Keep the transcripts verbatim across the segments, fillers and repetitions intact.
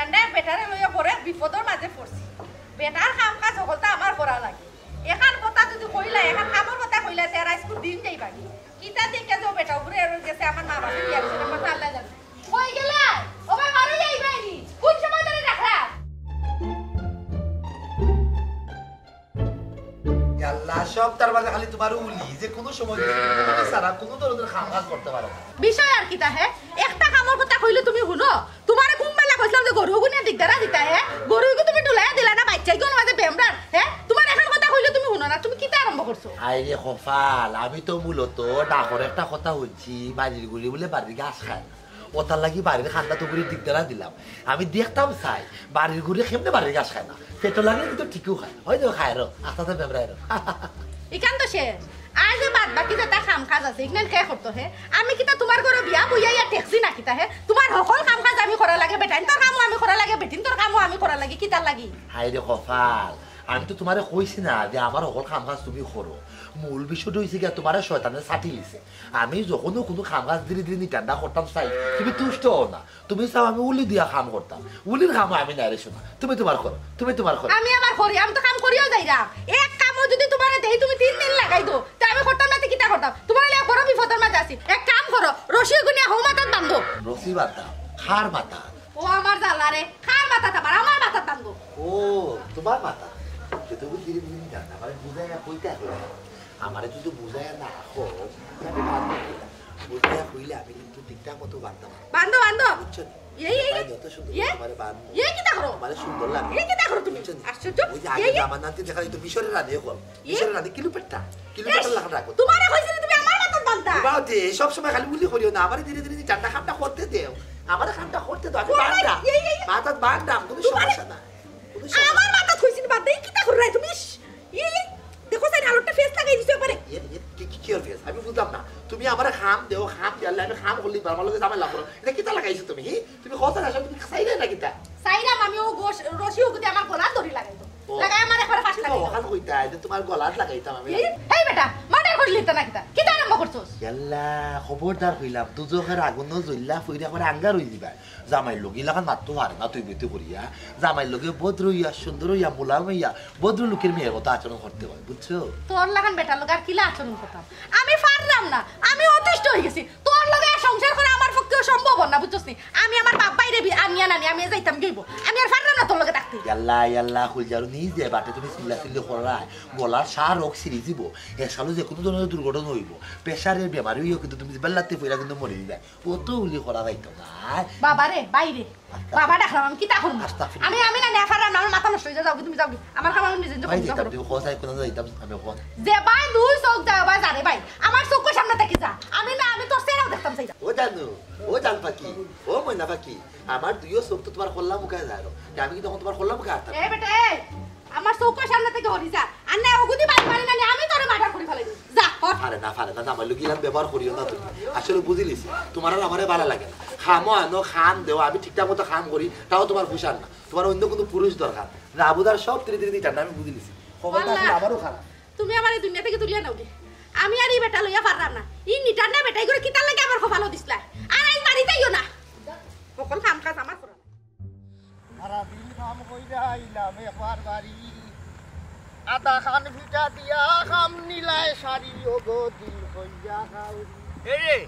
ঠান্ডায় বেটারে লইয়া বড় এক বিপদর মাঝে পড়ছি। বেটার কাম কাজ হকলতা আমার করা লাগে। এখান কথা যদি কইলা, এখান কামর কথা কইলা, তে আর আইজকুর দিন যাইবাগি। কিতা দেখে যে ও বেটা উপরে এর গেছে আমার মা বাপে বিয়া দিছে, কথা আল্লাহ জানে। কই গেলা? ও ভাই, বারো যাইবায়নি। কোন সময় ধরে রাখরা? ইয়াল্লা, সব তার মাঝে খালি তোমার উলি, যে কোনো সময় তুমি সারা কোনো ধরনের কাম কাজ করতে পারো না। বিষয় আর কিতা হে? একটা কামর কথা কইলে তুমি হুনো, তোমারে কোন বেলা কইছিলাম যে গরু গুনিয়া দিগদারা দিতা হে? গরু গু তুমি ডুলাইয়া দিলা না, বাচ্চা গু মাঝে বেমরার, হে? তোমার এখন কথা কইলে তুমি হুনো না, তুমি কিতা আরম্ভ করছো? আরে কপাল, আমি তো মূলত ডাকর একটা কথা কইছি, বাড়ির গুড়ি বলে বাড়ির ঘাস খায় না। ওটার লাগি বাড়ির খান্দা তো করে দিগদারা দিলাম। আমি দেখতাম চাই, বাড়ির গুড়ি কেমনে বাড়ির ঘাস খায় না। পেটো লাগলে কিন্তু ঠিকও খায়। হয় তো খায় রো, আস্তা তো বেমরায় রো। ইখান তো শেষ। আর যে বাদ বাকি যেটা কাম কাজ আছে, ইগনাইন কে করতো হে? আমি কিতা তোমার ঘরে বিয়া বইয়া ইয়া ঠেকছি না কিতা হে? তোমার হকল কাম কাজ আমি করা লাগে, বেটাইন তোর কামও আমি করা লাগে, বেটিন তোর কামও আমি করা লাগে, কিতার লাগি? হায় রে কপাল, আমি তো তোমারে কইছি না যে আমার হকল কাম কাজ তুমি করো। মূল বিষয়টা হইছে গিয়া তোমারে শয়তানে ছাটি লিছে। আমি যখনও কোনো কাম কাজ ধীরে ধীরে নিটান্ডা করতাম চাই, তুমি তুষ্ট হও না। তুমি চাও আমি উলি দিয়া কাম করতাম, উলির কামও আমি নাই রে শোনা। তুমি তোমার করো, তুমি তোমার করো। আমি আবার করি, আমি তো কাম করিও যাইরাম। এক কামও যদি তোমারে দেই, তুমি তিন দিন লাগাই দো, তে আমি করতাম না, তে কিতা করতাম? তোমার লিয়া বড় বিপদর মাঝে আছি। এক কাম করো, রশি গুনিয়া হো মাথাত বান্ধো। রশি বান্ধা? কার মাথাত? ও আমার জ্বালা রে, কার মাথাত আবার? আমার মাথাত বান্ধো। ও, তোমার মাথাত। তে তুমি ধীরে ধীরে নিটান্ডা, আমারে বুঝাইয়া কইতে হবে। আমারে যদি বুঝাইয়া না কও, আমি বান্ধবো কিতা? বুঝাইয়া কইলে আমি কিন্তু ঠিকঠাক মতো বান্ধতাম পারতাম। বান্ধো, বান্ধো। বুঝছো নি? এই, এই, ভাই, এই। যত সুন্দর ইয়ে? তোমারে বান্ধবো। ইয়ে কিতা করো? তোমারে সুন্দর লাগে। ইয়ে কিতা করো তুমি? বুঝছো নি? আশ্চর্য। ওই যে আগে ইয়ে, ইয়ে। জামানাতে দেখা যাইতো মিশরের রানী অকল। ইয়ে? মিশরের রানী কিলোপেট্রা। কিলোপেট্রা এস, লাখান রাখো। তোমারে কইছি না তুমি আমার মাথাত বান্ধতা। বাবা, তে সব সময় খালি উলি করিও না। আমারে ধীরে ধীরে নিটান্ডা কামটা করতে দেও। আমারে কামটা করতে দেও। আমি ওরে, বান্ধতাম। ইয়ে, ইয়ে, ইয়ে। মাথাত বান্ধতাম। কোনো তোমারে সমস্যা না। কোনো সমস্যা আমার না। মাথাত কইছি না বান্ধতা। এই কিতা কররায় তুমি? ইস, ইয়ে, ইয়ে। দেখো সাইড আলোরটা ফেস লাগাই দিছো একবারে। ইয়ে, ইয়ে, কি, কি, কি ওর ফেস? আমি বুঝলাম না। তুমি আমারে কাম দেও, কাম দেওয়ার লাগি আমি কাম করলি, আমার লগে ঝামেলা করো। এটা কিতা লাগাইছো তুমি, হি? তুমি কথা না, তুমি চাইলে না কিতা? চাইলাম আমি ও গোস-, রশি ওগুদি আমার গলা দড়ি লাগাই দাও। ও। লাগাই আমার একবারে ফাঁস এটা লাগাই দাও। ওখান কইতা, এটা তোমার গলাত লাগাইতাম আমি। এই, এই বেটা, মার্ডার করলি তো না কিতা? কিতা আরম্ভ করছস? ইয়াল্লা, খবরদার কইলাম, দুজখের আগুনও জ্বললা, ফুইরা করে আঙ্গার হই দিবা। জামাইর লগে ইলাখান মাততো পারে না, তুই বেটি করিয়া। জামাইর লগে ভদ্র হইয়া, সুন্দর হইয়া, মোলায়েম হইয়া, ভদ্র লোকের মেয়ের মতো আচরণ করতে হয়, বুঝছো? তোর লাখান বেটার লগে আর কিলা আচরণ করতাম? আমি পারলাম না, আমি অতিষ্ঠ হয়ে গেছি। তোর লগে আর সংসার করা আমার পক্ষে সম্ভব না, বুঝছস নি? আমি আমার বাপ ভাইরে বি-, আনিয়া নানি, আমি যাইতাম গইব। আমি আর পারলাম না তোর লগে থাকতে। ইয়াল্লা, ইয়াল্লা, খুল যারো নিজ দে বাটে তুমি চিল্লা চিল্লি কররায়। গলার সার রোগ সিরি দিব। এসালো যে কোনো ধরনের দুর্ঘটনা হইব। প্রেশারের বেমারি হইও কিন্তু তুমি বেল্লাতে পইরা কিন্তু মরে দিবায়। ও তো উলি করা যাইতো না। বাবা রে, বাইরে। আচ্ছা। বাবা ডাকলাম, আমি কিতা করবো? আস্তাগফিরুল্লাহ। আমি, আমি না, না পারলাম না, আমার মাথা নষ্ট হয়ে যাও, তুমি যাও কি? আমার কাম আমি নিজে নিজে ভাই করবো, যাও যাইতাম, করবো। তুমি কথা কইনা যাইতাম, আমি কই। যে ভাই দুই চোখ যায়, ভাই জানে ভাই। আমার চোখ সামনে থাকি যা। আমি না, আমি তোর চেহারাও দেখতাম চাই না। ও জানু, ও জান পাখি, ও ময়না পাখি, আমার দুইও চোখ তো তোমার খোলা মুখে যায়। আমি কি তখন তোমার খোলা মুখে আসতাম? এ বেটা, এই, আমার চোখের সামনে থেকে হরি যা। আর না, ওগুদি বাড়ি বাড়ি না, আমি তোরে মার্ডার করে ফেলাই দিই। যা, হর। পারে না, পারে না, জামাই লোক ইলান ব্যবহার করিও না তুমি। আসলে বুঝিলিছি, তোমার আর আমারে ভালা লাগে না। কামো আনো, কাম দেও, আমি ঠিকঠাক মতো কাম করি, তাও তোমার পুষার না। তোমার অন্য কোনো পুরুষ দরকার। রাবুদার সব তিরি তিরি নিটান্ডা আমি বুঝিলিছি। খবরটা আল্লাহ। এখন আবারও খারাপ। তুমি আমার এই দুনিয়া থেকে তুলিয়া নাও গে। আমি আর এই বেটা লইয়া পারলাম না। এই নিটান্ডা বেটা এগুলো কিতার লাগে আমার কপালও দিসলা। আর এই বাড়িতেইও না। সকল কাম কাজ আমার করা লাগে। সারাদিন কাম কইরা আইলাম একবার বাড়ি। আধা খান ফিটা দিয়া কাম নিলায় সারি ও গো দিন কইরা খাও। এ রে,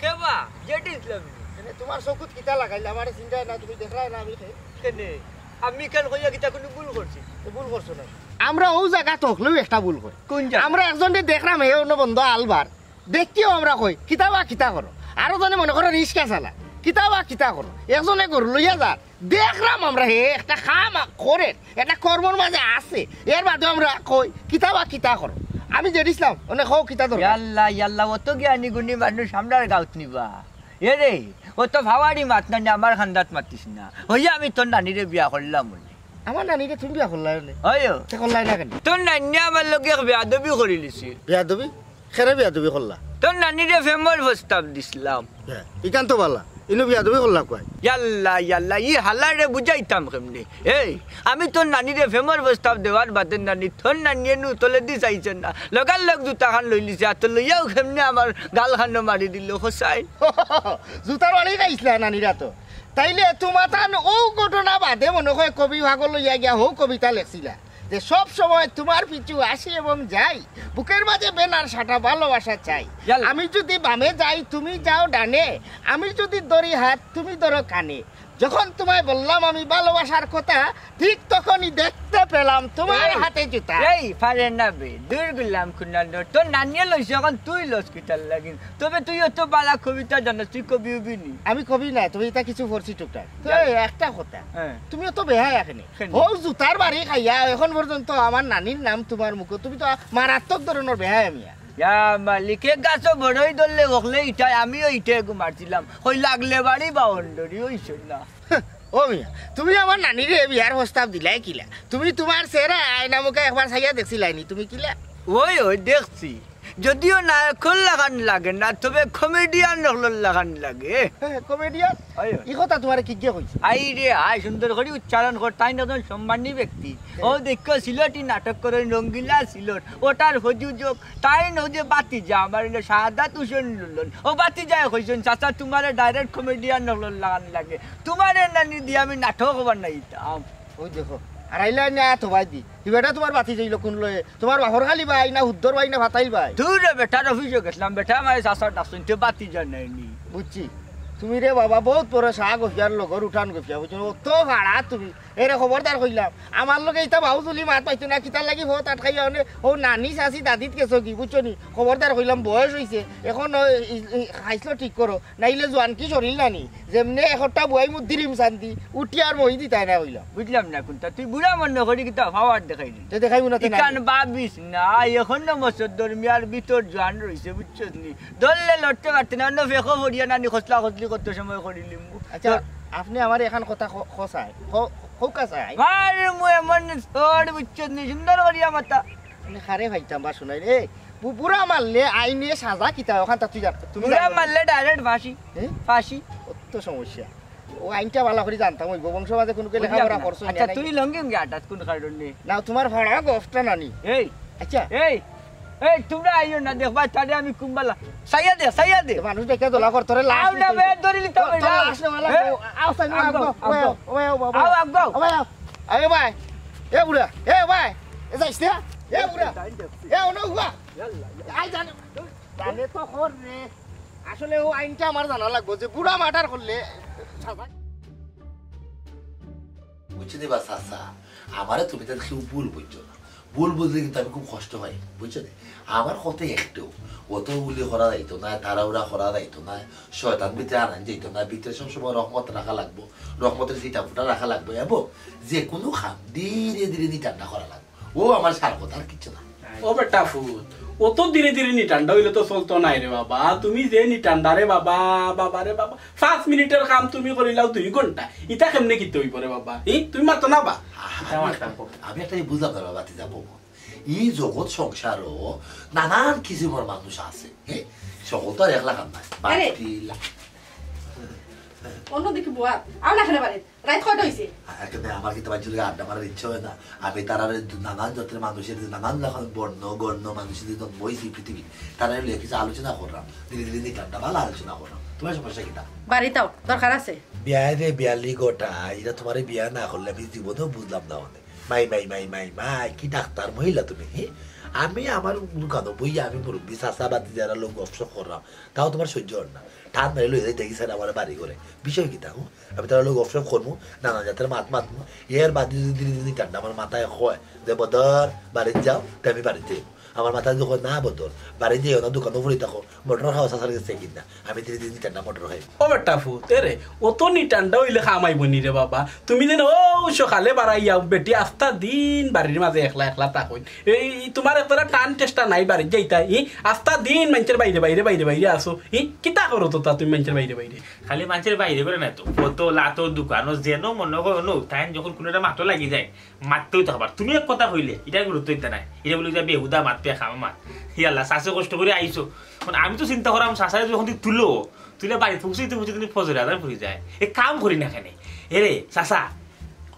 কেবা? জেড ইসলাম নি? এনে তোমার চকুত কিতা লাগাইলা? আমারে চিনরায় না, তুমি দেখরায় না আমি কে? কেনে? আমি কেন কইয়া কিতা কোনো ভুল করছি? তো ভুল করছো না। আমরা ও জাগাত হকলেও একটা ভুল করি। কোন জাগা? আমরা একজনরে দেখরাম, হে অন্য বন্ধ আলবার। দেখিও আমরা কই, "কিতা বা কিতা করো?" আরো জনে মনে করো রিস্কা চালা, "কিতা বা কিতা করো?" একজনে গরু লইয়া যার, দেখরাম আমরা হে একটা কাম করে, একটা কর্মর মাঝে আছে, এর বাদে আমরা কই, "কিতা বা কিতা করো?" আমি জেড ইসলাম, অনে কও কিতা দরকার? ইয়াল্লা, ইয়াল্লা, অত জ্ঞানী গুণী মানুষ আমরার গাউত নিবা? এ রে, অত ভাওয়ারি মাত না, আমার খান্দাত মাতিস না। হইয়া আমি তোর নানিরে বিয়া করলাম বলে। আমার নানিরে তুমি বিয়া করলায় নে? হয়। তে করলায় না কেনে? তোর নানিয়ে আমার লগে এক বেয়াদবি করিলিছে। বেয়াদবি? কেরে বেয়াদবি করলা? তোর নানিরে প্রেমর প্রস্তাব দিছলাম। হ্যাঁ, ইখান তো বালা। ইনো বেয়াদবি করলা কই? ইয়াল্লা, ইয়াল্লা, ই হালারে বুঝাইতাম কেমনে? এই, আমি তোর নানিরে প্রেমর প্রস্তাব দেওয়ার বাদে নানি, তোর নানিয়ে নু তলেদি চাইছে না। লগার লগ জুতা খান লইলিছে, আর তো লইয়াও কেমনে আমার গাল খানো মারি দিল, খোসাই। জুতার বাড়ি খাইছলা নানিরা তো। তাইলে তুমাতান অউ ঘটনা বাদে মনো অয় কবি পাগল অইয়া গিয়া হউ কবিতা লেখছিলা যে সব সময় তুমার পিছু আসি এবং যাই, বুকের মাঝে বেনার সাটা ভালোবাসা চাই। ইয়াল্লা। আমি যদি বামে যাই, তুমি যাও ডানে, আমি যদি ধরি হাত, তুমি ধরো কানে। যখন তুমায় বললাম আমি ভালোবাসার কথা, ঠিক তখনই দেখতে পেলাম তুমার এই, হাতে জুতা। এই, পারে না বে, দূর গুলাম খুনার দর। তোর নানিয়ে লইছে, অখন তুই লস কিতার লাগিন। তবে তুই অত বালা কবিতা জানস, তুই কবি অইবি নি? আমি কবি না, তবে ইতা কিছু পড়ছি টুকটাক। তো এই একটা কথা, হ্যাঁ। তুমি অত বেহায়া কেনে? কেনে? হউ জুতার বাড়ি খাইয়া অখন পর্যন্ত আমার নানির নাম তুমার মুখো, তুমি তো মারাত্মক ধরনর বেহায়া মিয়া। ইয়া মালিক, এ গাছো বড়ই ধরলে বকলে ইটায়, আমিও ইটায় ঘুমারছিলাম। কই লাগলে বাড়ি বাউন্ডারি অইছে না। ও মিয়া, তুমি আমার নানিরে বিয়ার প্রস্তাব দিলায় কিলা? তুমি তুমার চেহারা আয়না মুখে একবার চাইয়া দেখছিলায় নি? তুমি কিলা? ওই, ওই দেখছি। যদিও নায়কর লাখান লাগে না, তবে কমেডিয়ান অকলর লাখান লাগে। হ্যাঁ, কমেডিয়ান? ওই, ওই। ই কথা তুমারে কিগিয়ে কইছে? আই রে, আই সুন্দর করি উচ্চারণ কর, তাইন একজন সম্মানী ব্যক্তি। হ্যাঁ। ও দেখো, সিলটি নাটক করইন, রঙ্গিলা সিলট, ওটার প্রযোজক, তাইন অউ যে বাতিজা, আমার অইলো শাহাদাত হোসেন লুলন। ও বাতিজায় কইছইন, "চাচা, তুমারে direct কমেডিয়ান অকলর লাখান লাগে, তুমারে নানি দিয়া আমি নাটক বানাইতাম।" ওই দেখো, আর আইলা নি আত হবাই দি। ই বেটা তুমার বাতিজা অইলো কুন লয়ে? তুমার বাপর খালি ভাই না হুদ্দর ভাই না ফাতাইল ভাই? দূর রে বেটা, অফিসো গেছলাম, বেটা আমারে চাচা ডাকছইন, তে বাতিজা নায়নি। বুঝছি, তুমি রে বাবা বউত বড় শাহ গফিয়ার লগর উঠান গফিয়া, বুঝছো? অত ফাড়া তুমি। এরে খবরদার কইলাম, আমার লগে ইতা বাউজুলি মাত পাইতো না, কিতার লাগি ফত আটকাইয়া অনে, অউ নানি চাচি দাদিত গেছো কি, বুঝছো নি? খবরদার কইলাম, বয়স অইছে, অখন ই, ই, খাইছলো ঠিক করো, নাইলে জোয়ানকি শরীল নানি, যেমনে একটা বুয়াই মুদ্দির ইমসান দি, উঠি আর মই দিতায় না কইলাম। বুঝলাম না কুনটা, তুই বুড়া মনো করি কিতা পাওয়ার দেখাইলি? তে দেখাইবো না তে না। ইখান ভাবিস না, অখনো মসদ্দর মিয়ার ভিতর জোয়ান রইছে, বুঝছস নি? ধরলে লড়তে পারতে না, অন্য ফেকো পড়িয়া নানি খসলা খসলি কত সময় করিলিমু। আচ্ছা, তো আপনে আমারে এখান কথা খ-, খসায়, খ-, খৌকা চায়। মার মু এমন সর বুঝছত নি, সুন্দর করিয়া মাতা। মানে খারে ভাইতাম বা শুনাই রে, বু-, বুড়া মারলে আইনে সাজা কিতা, অখান তা তুই জান-, তুমি বুড়া জানো। মারলে direct ফাঁসি, হ্যাঁ? ফাঁসি। অত সমস্যা। ও আইনটা ভালা করি জানতাম, ওই বংশ মাঝে কোনো কে বুঝলাম লেখাপড়া না। করছো আচ্ছা, নি? তুই লঙ্গি উঙ্গি আটাত কোন কারণে? না, তোমার ভাড়া গফটা নানি। এই, আচ্ছা। এই, এই, তোমরা আইও না, দেখবা, তাহলে আমি কুম্বালা। সাইয়া দে, সাইয়া দে। মানুষ দেখে দোলা কর, তোরে লাশ আও না, নিতে বে, হইব। ধরি নিতে তোর, হবে, তোর যাও। লাশ নেওয়া লাগবে। হ্যাঁ? আও, সাইড আও, আও, আও, আও, আও, আও, বাবা। আও, আও। আও, আও। আরে ভাই, এ বুড়া, এ ভাই, এ যাইস না? এ বুড়া, এ অনো হুয়া। আই জানে, জানে তো কর রে। আসলে ও আইনটা আমার জানা লাগবো যে বুড়া মার্ডার করলে সাজা। বুঝছো নি বা চাচা, আমারে তুমি তার কেউ ভুল বুঝছো না। ভুল বুঝলে কিন্তু আমি খুব কষ্ট পাই, বুঝছো নি? আমার কথা একটু, অত উলি করা যাইতো না, তাড়াহুড়া করা যাইতো না, শয়তান ভিতরে আনান যাইতো না, ভিতরে সবসময় রহমত রাখা লাগবো, রহমতের ফিটা ফুটা রাখা লাগবো, এবং যে কোনো কাম ধীরে ধীরে নিটান্ডা করা লাগবো। ও আমার সার কথা, আর কিচ্ছু না। ও বেটা ফুত, অত ধীরে ধীরে নিটান্ডা হইলে তো চলতো নাই রে বাবা। তুমি যে নিটান্ডা রে বাবা, বাবা রে বাবা, পাঁচ মিনিটের কাম তুমি করিলাও দুই ঘন্টা, ইটা কেমনে কিতে হইব রে বাবা? ই, তুমি মাতো না বা? আমি, আমি একটা বুঝলাম না বাবা, তুই যাবো। ই জগৎ সংসারও নানান কিসিমর মানুষ আছে, হ্যাঁ? সকল তো আর এক লাখান নাই। আরে। বাতিলা। অন্যদিকে বুয়াত, আও না কেনে বাড়িত। রাইত কয়টা হইছে? আরে, কিন্তু আমার কিন্তু বাড়ির লগে আড্ডা মারার ইচ্ছা হয় না। আমি তারারে নানান জাতের মানুষের, নানান রকম বর্ণ, গণ্য মানুষের যে জন্ম হইছে এই পৃথিবী, তারারে লইয়া কিছু আলোচনা করলাম। ধীরে ধীরে নিটান্ডা ভালা আলোচনা করলাম। তোমার সমস্যা কিতা? বাড়িত আও, দরকার আছে। বিয়ায় রে বিয়ালি গোটা, এটা তোমারে বিয়া না করলে আমি জীবনেও বুঝলাম না অনে। মাই, মাই, মাই, মাই, মাই, কি ডাক্তার মহিলা তুমি, হি? আমি আমার দোকানো বইয়া আমি মুরব্বি চাচা বাতি যারা লোক গপসপ করলাম, তাও তোমার সহ্য হয় না। টান মারি লই যাই দেখি স্যার আমার বাড়ি করে। বিষয় কিতা, হুম? আমি তার লগে গপসপ করমু, নানা জাতের মাত মাতমু। এর বাদে যদি ধীরে ধীরে নিটান্ডা আমার মাথায় কয় যে, "বদর, বাড়িত যাও," তে আমি বাড়িত যাইমু। আমার মাথায় যদি কয়, "না বদর, বাড়িত যাইও না, দোকানো পড়ি থাকো, মটর খাও, চাচার গেছে কিনা," আমি ধীরে ধীরে নিটান্ডা মটর খাই। ও বেটা ফুত, এ রে, অত নিটান্ডা হইলে কাম আইব নি রে বাবা। তুমি যেন ও সকালে বাড়াইয়া বেটি আস্তা দিন বাড়ির মাঝে একলা একলা থাকইন। এই তোমার একটা টান চেষ্টা নাই বাড়িত যাইতায়, ই আস্তা দিন মানষের বাইরে বাইরে বাইরে বাইরে আসো, ই কিতা করো তো তা তুমি মানষের বাইরে বাইরে? খালি মানষের বাইরে করে না তো, কত লাতো দোকানো যেন মনে করো নো, তাই যখন কোনো একটা মাতো লাগি যায়, মাততেও তো আবার। তুমি এক কথা কইলে, এটা গুরুত্ব দিতে নাই। এটা বলে যে বেহুদা মাত, পেখা মাত। ইয়াল্লা, চাচে কষ্ট করে আইছো। এখন আমি তো চিন্তা করাম, চাচারে যখন তুই তুলো, তুলে বাড়িত পৌঁছাইতে পৌঁছাইতে তুমি ফজরে আজান পড়ি যায়। এ কাম করি না কেনে? এ রে, চাচা,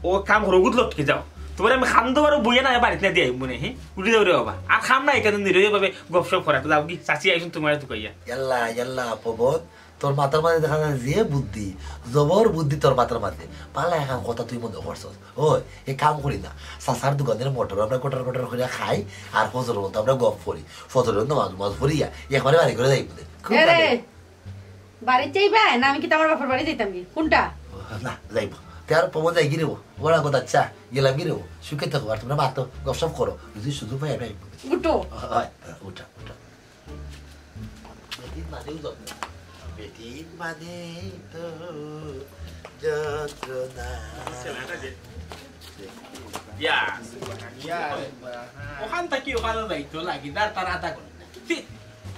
ও কাম করো, গুদ লটকে যাও। তোমার আমি খান্দো বারো বইয়া না, বাড়িত না দিয়ে আইব মনে, হ্যাঁ? উঠে যাও রে বাবা। আর খাম না এখানে নিরয়ে ভাবে গপসপ করা। তো যাও কি, চাচি আইসুন তোমার তুকাইয়া। ইয়াল্লা, ইয়াল্লা, পবন, তোর মাথার মাঝে দেখা যায় যে বুদ্ধি, জবর বুদ্ধি তোর মাথার মাঝে। পালা এখন কথা তুই মনে করছস। ওই, এক কাম করি না, চাচার দোকানের মটর আমরা কটার কটার করিয়া খাই, আর ফজর মতো আমরা গপ করি। ফজরের নামাজ নামাজ পড়িয়া একবারে বাড়ি করে যাইমু নে। খুব এরে, ভালো। বাড়িত যাইবা না আমি কিতা আমার বাপর বাড়ি যাইতাম কি? কোনটা? না, যাইমু। তে আর পবন যাই কি রে বো? বড় কথা, আচ্ছা, গেলাম কি রে বো? সুখে থাকো, আর তোমরা মাতো, গপসপ করো। যদি সুযোগ পাই আমি আইমু নে। উঠো। হয়, উঠা, উঠা। বেটির মাঝেও যত্ন। বেটির মাঝেই তো যন্ত্রণা। ইয়া। ইয়া। ওখান থাকি ওখানো যাইতো লাগি, তার, তার আধা ঘন্টা। কি,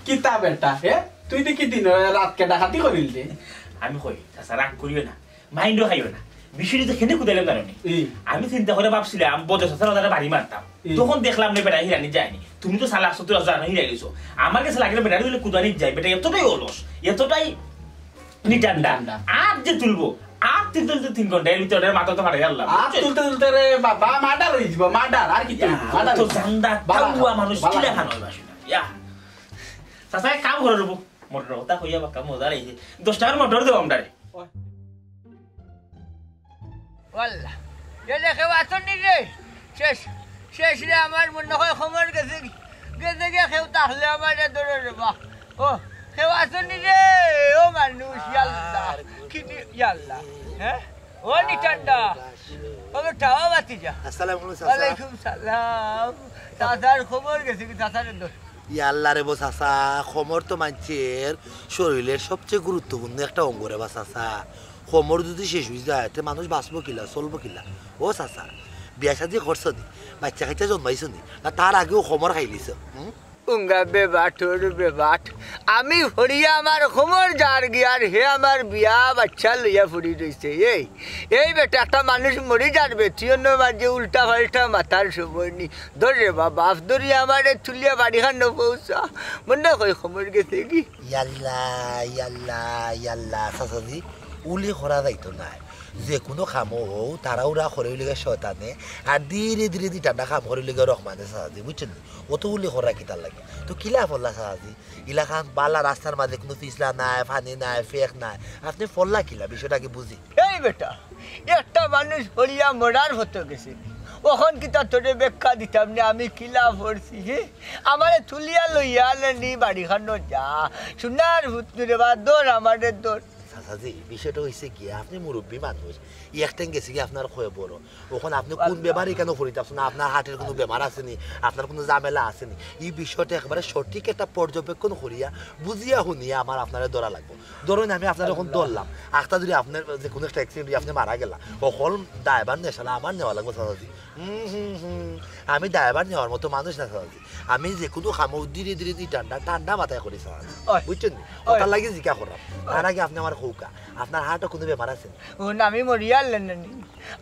কিতা বেটা, হে? তুই দেখি দিন রাইত কে ডাকাতি করিল দে। আমি কই, চাচা, রাগ করিও না। মাইন্ডও খাইও না। বিষয়টা তো কেনে কুদাইলাম জানো নি? ই। আমি চিন্তা করি ভাবছিলাম, বড় চাচার ওদারে বাড়ি মারতাম। ই। তখন দেখলাম না, বেটা হিরানি যায়নি। তুমি তো চালাক চতুর আছো, জানো হিরাই লইছো। আমার গেছে লাগে না, বেটা হইলে কুদানি যায়, বেটা এতটাই অলস, এতটাই নিটান্ডা। নিটান্ডা। আর যে তুলবো, আর তিন তুলতে তিন ঘন্টা, এর ভিতরে মাথা তো ফাটাই আনলাম। আর তুলতে তুলতে রে বাবা, মার্ডার হয়ে যাবো, মার্ডার, আর কি ইয়া, তুলবো? মার্ডার তো হয়ে যাবো। জানদা, বালা তাওয়া খাও, মানুষ বালা কি খাও। লেখা নয় বাসু না। ইয়া। চাচা, এক কাম করো রে বউ, মটর কথা কইয়া বাক্কা মজা লাগছে। দশ টাকার মটর দেবো আমরারে। ওয়াল্লা। এ রে, কেউ আছো নি রে? শেষ, শেষ রে, আমার মনে হয় খবর গেছে গি-, গেছে গিয়া কেউ তাহলে আমার এ ধরো রে বা। ও, কেউ আছো নি রে? ও মানুষ, ইয়াল্লা। আর কি নি-, ইয়াল্লা। হ্যাঁ? ও নিটান্ডা। ও বেটা, ও ভাতিজা। আসসালামু আলাইকুম, চাচা। ওয়ালাইকুম সালাম। চাচার খবর গেছে গি, চাচারে ধর। ইয়াল্লা রে বো চাচা, খমর তো মানষের শরীরের সবচেয়ে গুরুত্বপূর্ণ একটা অঙ্গ রে বা চাচা। খমর যদি শেষ হয়ে যায়, তে মানুষ বাঁচবো কিলা, চলবো কিলা? ও চাচা, বিয়া শাদি করছো নি? বাচ্চা কাচ্চা জন্মাইছো নি? না তার আগেও খমর খাইলিছো? হুম? উঙ্গা বেবাট, ওর বেবাট। আমি ফড়িয়া আমার খমর যার গিয়ার, হে আমার বিয়া বাচ্চা লইয়া ফড়ি রইছে। এই, এই বেটা, একটা মানুষ মরি যার বেটি অন্য মাঝে উল্টা পাল্টা মাতার সময় নি। ধর রে বাবা, আফ ধরি আমারে তুলিয়া বাড়ি খান পৌঁছা। মনে কই খমর গেছে গি? ইয়াল্লা, ইয়াল্লা, ইয়াল্লা, চাচাজি, উলি করা যাইতো নায়। যে কোনো কামো হও, তাড়াহুড়া করে লইগে শয়তানে, আর ধীরে ধীরে দি ঠান্ডা কাম করে লইগে রহমানে চাচাজি, বুঝছেন নি? অত উলি করা কিতার লাগে? তো কিলা ফল্লা চাচাজি? ইলাখান বালা রাস্তার মাঝে কোনো পিছলা নাই, পানি নাই, ফেক নাই। আপনি ফল্লা কিলা? বিষয়টা কি বুঝি? এই বেটা, একটা মানুষ পড়িয়া মরার হতো গেছে। অখন কিতা তোরে ব্যাখ্যা দিতাম নে আমি কিলা পড়ছি, হে? আমারে তুলিয়া লইয়া আনলি বাড়ি খানো যা। সোনার পুত রে বা, ধর আমারে ধর। চাচাজি, বিষয়টা হইছে কি, আপনি মুরব্বী মানুষ, ই এক টাইম গেছে কি আপনার কয় বড়। অখন আপনি কোন আল্লাহ। বেমারে কেন পড়িতে আছেন? আপনার হার্টের কোনো বেমার আছে নি? আপনার কোনো ঝামেলা আছে নি? ই বিষয়টা একবারে সঠিক একটা পর্যবেক্ষণ করিয়া, বুঝিয়া হুনিয়া আমার আপনারে ধরা লাগবো। ধরুন আমি আপনারে অখন আল্লাহ। ধরলাম, আখতা যদি আপনার যে কোনো একটা অ্যাক্সিডেন্ট হইয়া আপনি মারা গেলা, অখন দায়ভার নেশালা আমার নেওয়া লাগবো চাচাজি। হুম, হুম, হুম। আমি দায়ভার নেওয়ার মতো মানুষ না চাচাজি। আমি যে কোনো কামও ধীরে ধীরে দি ঠান্ডা, ঠান্ডা মাথায় করি চাচাজি। ওই। বুঝছেন নি? ওই। ওটার লাগি জিকা করলাম। ওই। তার আগে আপনি আমার কউক্কা, আপনার হার্টে কোনো বেমার আছে নি? ও না, আমি মরিয়া আনলেন না নি।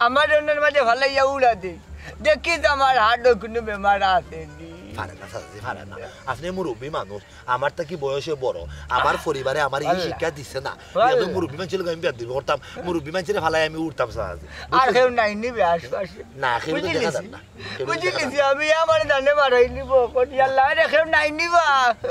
আমার অন্যের মাঝে ফালাইয়া উড়া দেই। দেখি তো আমার হার্টে কোনো বেমার আছে নি। পারে না চাচাজি, পারে না। আপনি মুরব্বী মানুষ, আমার থাকি বয়সে বড়, আমার পরিবারে আমার এই আল্লাহ। শিক্ষা দিছে না। আল্লাহ। আমি মুরব্বী মানুষের লগে আমি বেয়াদবি করতাম, মুরব্বী মানুষের ফালাই আমি উঠতাম চাচাজি। আর কেউ নাই নিবে আশপাশে। না, কেউ তো দেখা যার না। কেউ তো দেখা যার না। বুঝিলিছি, আমি আমার জানে মারাই নিব। কোন ইয়াল্লা, আরে কেউ নাই নিবা।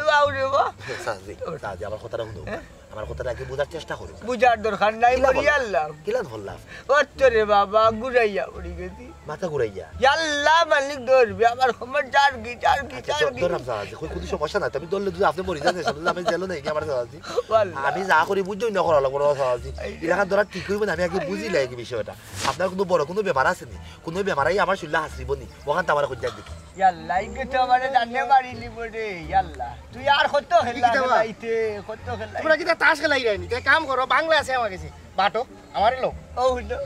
বাউরে বা। চাচাজি, চাচাজি, আমার কথাটা শুনো। হ্যাঁ? আমার কথাটা আগে বুঝার চেষ্টা করো। বুঝার দরকার নাই, কিলা মরি বললাম? আল্লাহ। কিলা বললাম? ওর তো রে বাবা, ঘুরাইয়া পড়ি গেছি। মাথা ঘুরাইয়া? ইয়াল্লা মালিক ধরবে, আমার খমর যার কি, যার কি, আচ্ছা, যার ধর-, কি। ধরলাম চাচাজি, কই কোনো সমস্যা নাই, তুমি ধরলে যদি আপনি মরি যান, সামনে আমি জেলও নেই, কি আমার চাচাজি? ওয়াল্লাহ। আমি যা করি বুঝছো না করা লাগবো না চাচাজি। এই যে এলাকা ধরা ঠিক হইব না, আমি আগে বুঝি লাই কি বিষয়টা। আপনার কোনো বড় কোনো বেমার আছে নি? কোনো বেমার আই আমার শরীরে হাসরিব নি? ওখান তো আমার খুঁজে দেখি। ইয়াল্লা, ইগে তো আমারে জানে মারি নিব রে, ইয়াল্লা। তুই আর কত খেলা কিতা বা? খেলাইতে, কত খেলাইতে। তোমরা কিতা তাস খেলাই রাইনি? তাই কাম করো, বাংলা আছে আমার কাছে। বাটো, আমারে লো। ও হুনো,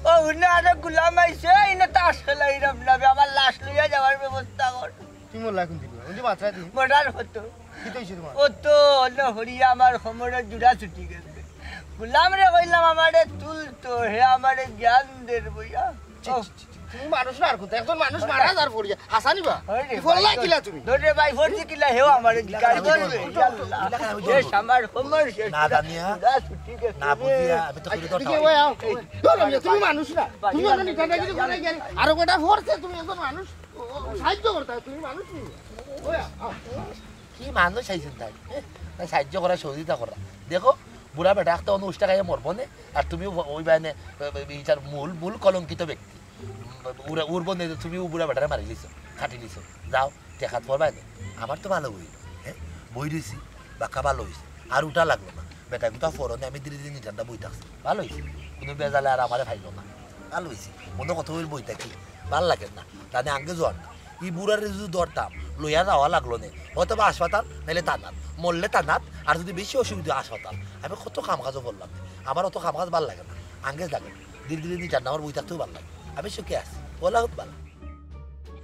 ও হুনো, আরে গুলাম আইছে, ইনো তাস খেলাইরাম না বে, আমার লাশ লইয়া যাওয়ার ব্যবস্থা কর। তুমি মোল্লা কোন দিন? ওই যে মাত্রা দিন। মরার হতো। কি তো হইছে তোমার? ও তো অন্য হরিয়া আমার কোমরের জোড়া ছুটি গেছে। গুলাম রে কইলাম আমারে তুল তো, হে আমারে জ্ঞান দের বইয়া। ছি, ও। ছি, ছি, ছি। তুমি মানুষ না আর কোথায়? একজন মানুষ মারা যার পড়িয়া। হাসানি বা? ওই রে, কি ফল্লা ভাই, কিলা তুমি? ধরে ভাই, ফোন কিলা হেও আমারে জিকাই ধরবে। ইয়াল্লা। শেষ আমার কোমর শেষ। না জানিয়া, জোড়া ছুটি গেছে না রে। বুঝিয়া, আমি তো করি আচ্ছা, ধরতাম। তুমি ওই আও। এই, ধরো, তুমি মানুষ না। তুমি অন্য নিকাটা কিছু করে গেলে। আরো কটা ফোর্সে তুমি একজন মানুষ। ও, ও, সাহায্য করতে হয়, তুমি মানুষ নি। ওই আও, আও। কি মানুষ আইছেন তাই? তাই সাহায্য করা, সহযোগিতা করা। দেখো, বুড়া বেটা একটা অনুষ্টা খাইয়া মরবো নে, আর তুমি ও-, ওই বায়নে, এ, এ, ইটার মূল, মূল কলঙ্কিত ব্যক্তি। উরা-, উড়বো নে, তুমি ও বুড়া বেটারে মারি লিছো, খাটি লিছো। যাও, টেকাত পড়বায় নে। আমার তো ভালো হইল, হ্যাঁ? বই রইছি, বাক্কা ভালো হইছে। আর উঠা লাগলো না। বেটা গুতা ফরনে আমি ধীরে ধীরে নিটান্ডা বই থাকছি। ভালো হইছে। কোনো বেজালে আর আমারে খাইলো না। ভালো হইছে। মনে কত হইল বই থাকি। ভালো লাগে না। তাহলে আগে যাওয়ার না। ই বুড়ারে যদি ধরতাম, লইয়া যাওয়া লাগলো নে। হয়তো বা হাসপাতাল, নাইলে থানাত। মরলে থানাত, আর যদি বেশি অসুবিধা হাসপাতাল। আমি কত কাম কাজও করলাম। আমার অত কাম কাজ ভালো লাগে না। আগে লাগে। ধীরে ধীরে নিটান্ডা আমার বই থাকতেও ভালো লাগে। আমি সুখে আছি। ওলা হোক ভালো।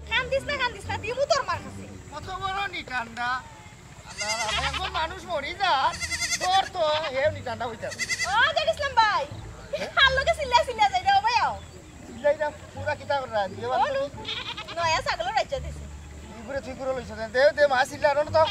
কান্দিস না, কান্দিস না, দিমু তোর মার কাছে। কত বড় নিটান্ডা। আল্লাহ, আল্লাহ, একজন মানুষ মরি যা, তোর তো হেও নিটান্ডা হইতে হবে। ও, জেড ইসলাম ভাই, কার লগে চিল্লা চিল্লা যাই রে, ও ভাই, আও। চিল্লাই না, পুরা কিতা করে রাখি, এবার বলো, নয়া ছাগলর বাচ্চা দিছে। তুই করে, তুই করে লইছ, দে, দে, মা, চিল্লা, রন তো।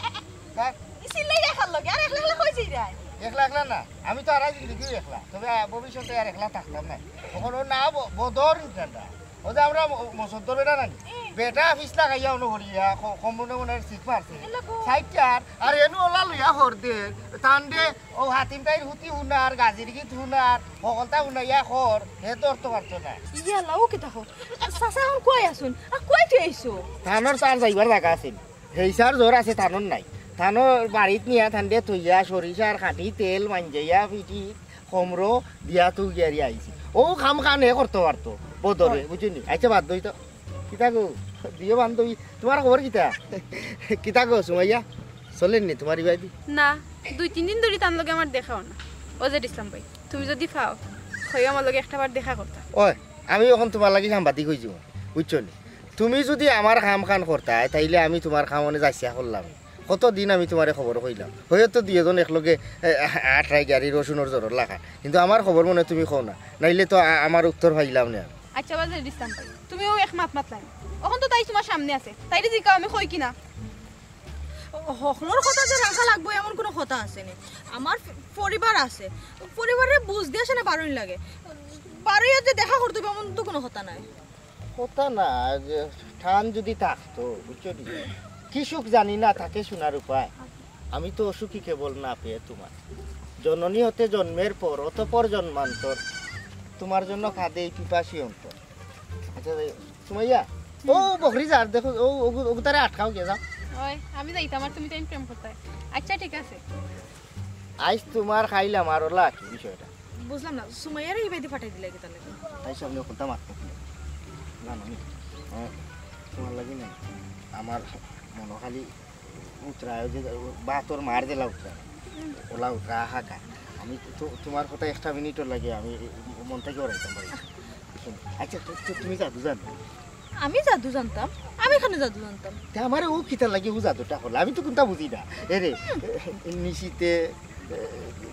হ্যাঁ? ই চিল্লাই রে কার লগে, আর একলা একলা কই যাই রে? একলা একলা না, আমি তো আর জিন্দগি একলা, তবে, আহ, ভবিষ্যতে আর একলা থাকতাম না। তখন ও না ব-, বদর নিটান্ডা। ও যে আমরা ম-, মসদ্দর বেটা নানি? হুম। বেটা ফিসলা খাইয়া অনো করিয়া, ক-, কম মনে মনে সিক মারছে। এলা গো। সাইডটার, আর এনু ওলা লইয়া হর দে, তান্ডে, ও হাতিম তাইর হুতি হুনার, গাজির গীত হুনার, হকলতা হুনাইয়া খর, হে ধরতে পারতো না। ইয়াল্লা, ও কিতা কও? চাচা এখন কই আছইন? আর কই তুই আইছো? থানোর তার যাইবার জাগা আছে নি? হেইসার জোর আছে থানোর নাই। থানোর বাড়িত নিয়া থান্ডে থইয়া, সরিষার খাঁটি তেল মাঞ্জাইয়া, পিঠি, খমরো দিয়া তুই গিয়ারি আইছি। ও কাম খান হে করতে পারতো, বদরে, বুঝছো নি? আচ্ছা, বাদ দই তো। কিতা গো, দিও বান্ধবী, তোমার খবর কিতা? কিতা গো, সুমাইয়া? চলেন নি তোমার ইবাদি? না, দুই তিন দিন ধরি তার লগে আমার দেখা হয় না। ও জেড ইসলাম ভাই, তুমি যদি পাও, হয় আমার লগে একটা বার দেখা করতা। ওই, আমি এখন তোমার লাগি সাংবাদিক হইছি, বুঝছো নি? তুমি যদি আমার কাম খান করতায়, তাইলে আমি তোমার কাম অনে যাইছিয়া করলাম। কতদিন আমি তোমারে খবর কইলাম। হয়তো দুইজন একলগে, এ, আটরাই গাড়ি রসুনর জোরর লাখা। কিন্তু আমার খবর মনে তুমি কও না। নাইলে তো আ-, আমার উত্তর পাইলাম না। আচ্ছা, বাজে দিতাম পাই। তুমিও এক মাত মাতলাই। এখন তো তাই তোমার সামনে আছে। তাইরে জিকাও আমি কই কিনা। হকলর কথা যে রাখা লাগবো এমন কোনো কথা আছে নি। আমার ফ-, পরিবার আছে। পরিবারে বুঝ দিয়া সেনা বারোই লাগে। বারোই যে দেখা করতে হবে এমন তো কোনো কথা নাই। কথা না, যে টান যদি থাকতো, বুঝছো নি? কি সুখ জানি না থাকে শোনার উপায়। আমি তো অসুখী কেবল না পেয়ে তোমার। জননী হতে জন্মের পর, অতঃপর জন্মান্তর, তোমার জন্য কাঁদে এই পিপাসী অন্তর। আচ্ছা, এই সুমাইয়া, ও বকরি যার, দেখো, ও, ও, ও তারে আটকাও গিয়ে যাও। ওই, আমি যাইতাম আর তুমি তাই প্রেম করতে। আচ্ছা, ঠিক আছে। আইজ তোমার খাইলাম আর ওলা কি বিষয়টা? বুঝলাম না, সুমাইয়ারে ইবাদি ফাটাই দিলে কি তাহলে? তাই সামনে কোনটা মারতে না, না, না, তোমার লাগি না, আমার মনো খালি উতরা, ওই যে বাতর মার দিলা উতরা, ওলা উতরা হাকা। আমি তো তোমার কথা একটা মিনিটর লাগে আমি মন থেকে ওরাইতাম পারি। আচ্ছা, তু-, তু-, তুমি জাদু জানো? আমি জাদু জানতাম? আমি এখানে জাদু জানতাম? তে আমারে ও কিতার লাগি ও জাদুটা করলে? আমি তো কোনটা বুঝি না। এরে, নিশিতে, এ,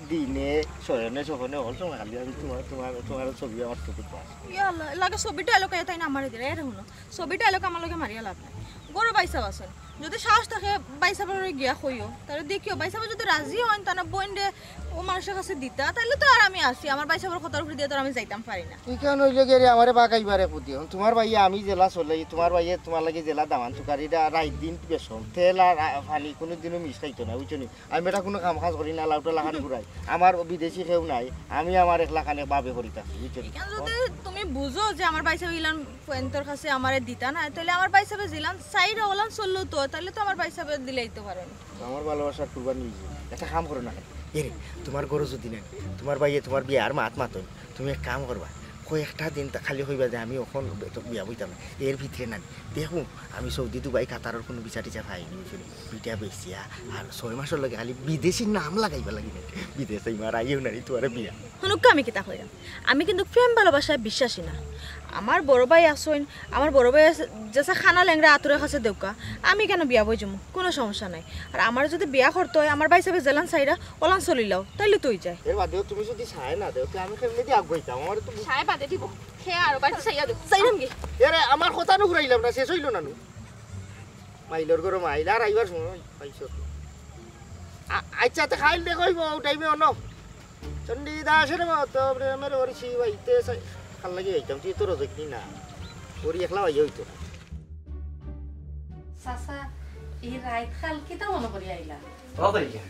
দিনে, শয়নে, স্বপনে, অল সময় খালি আমি তোমার, তোমার, তোমার ছবি আমার চোখে পাস। ইয়া আল্লাহ, লাগে ছবিটা এলাকা তাই না আমারে দিলে, এরে হুনো। ছবিটা এলাকা আমার লগে মারিয়া লাভ নাই। গরু বাইসাব আছেন। যদি সাহস থাকে, বাইসাবরে গিয়া কইও। তারে দেখিও, বাইসাব যদি রাজি হন, তারা বোন রে ও মানুষের কাছে দিতা, তাইলে তো আর আমি আছি। আমার বাইসাবর কথার উপরে দিয়া তো আর আমি যাইতাম পারি না। ইখান হইলে গেলে আমারে বাগাইবারে কুদি। এখন তোমার ভাইয়ে আমি জেলা চলে, তোমার ভাইয়ে তোমার লাগি জেলা দামান তুকারি, রা-, রাইত দিন বেসন, তেল আর, আ, পানি কোনোদিনও মিস খাইতো না, বুঝছো নি? আমি বেটা কোনো কাম কাজ করি না, লাউটা লাখান ঘুরাই। আমার বিদেশি কেউ নাই, আমি আমার একলা খানে বাবে করি থাকি, বুঝছো নি? ইখান যদি তুমি বুঝো যে আমার বাইসাব ইলান ফুয়েন্তর কাছে আমারে দিতা না, তাহলে আমার বাইসাবে জিলান সাইড ওলান চললো তো, তাহলে তো আমার বাইসাবে দিলেই তো পারেন। আমার ভালোবাসার কুরবানি হইছে। একটা কাম করো না কেন? এরে, তোমার ঘরো যদি নাই, তোমার ভাইয়ে তোমার বিয়ার মাত মাতন, তুমি এক কাম করবা, কয়েকটা দিন তা খালি কইবা যে আমি অখন তো বিয়া বইতাম না, এর ভিতরে না দেখো আমি সৌদি, দুবাই, কাতারর কোনো ভিসা টিসা পাইনি, বুঝছো নি? বিটা বেচিয়া আর ছয় মাসর লগে খালি বিদেশি নাম লাগাইবা লাগি না, বিদেশে ইমার আইও না, তোমার বিয়া। হুনুক্কা আমি কিতা কইরাম? আমি কিন্তু প্রেম ভালোবাসায় বিশ্বাসী না। আমার বড় ভাই আছইন, আমার বড় ভাই আছে, যেসা খানা লেংড়া আতুরের কাছে দেউকা, আমি কেন বিয়া বই যাবো? কোনো সমস্যা নাই। আর আমার যদি বিয়া করতে হয়, আমার ভাই সাহেব জেলান সাইরা ওলান চলিলাও, তাইলে তুই যায়। এর বাদেও তুমি যদি সায় না দেও, তে আমি কেমনে দিয়ে আগুয়াইতাম? আমার তো বু- সায় বাদে দিব। হে আর বাড়িতে সাইয়া দেব। যাইলাম কি? এরে, আমার কথা নু ঘুরাইলাম না, শেষ হইল না নু। মাইলর ঘরো মাইল, আর আইবার সময় পাইছো। আ-, আচ্ছা, তে খাইল দেখো, ওই টাইমে অনো। চণ্ডীদাসের মতো প্রেমের বর্ষি বাইতে চাই। কাল লাগি বাইতাম, তুই তো রজকনি না। ওরি একলা বাইয়া হইতো না। চাচা, এই রাইত কাল কিতা মনে করি আইলা? ও কইলা,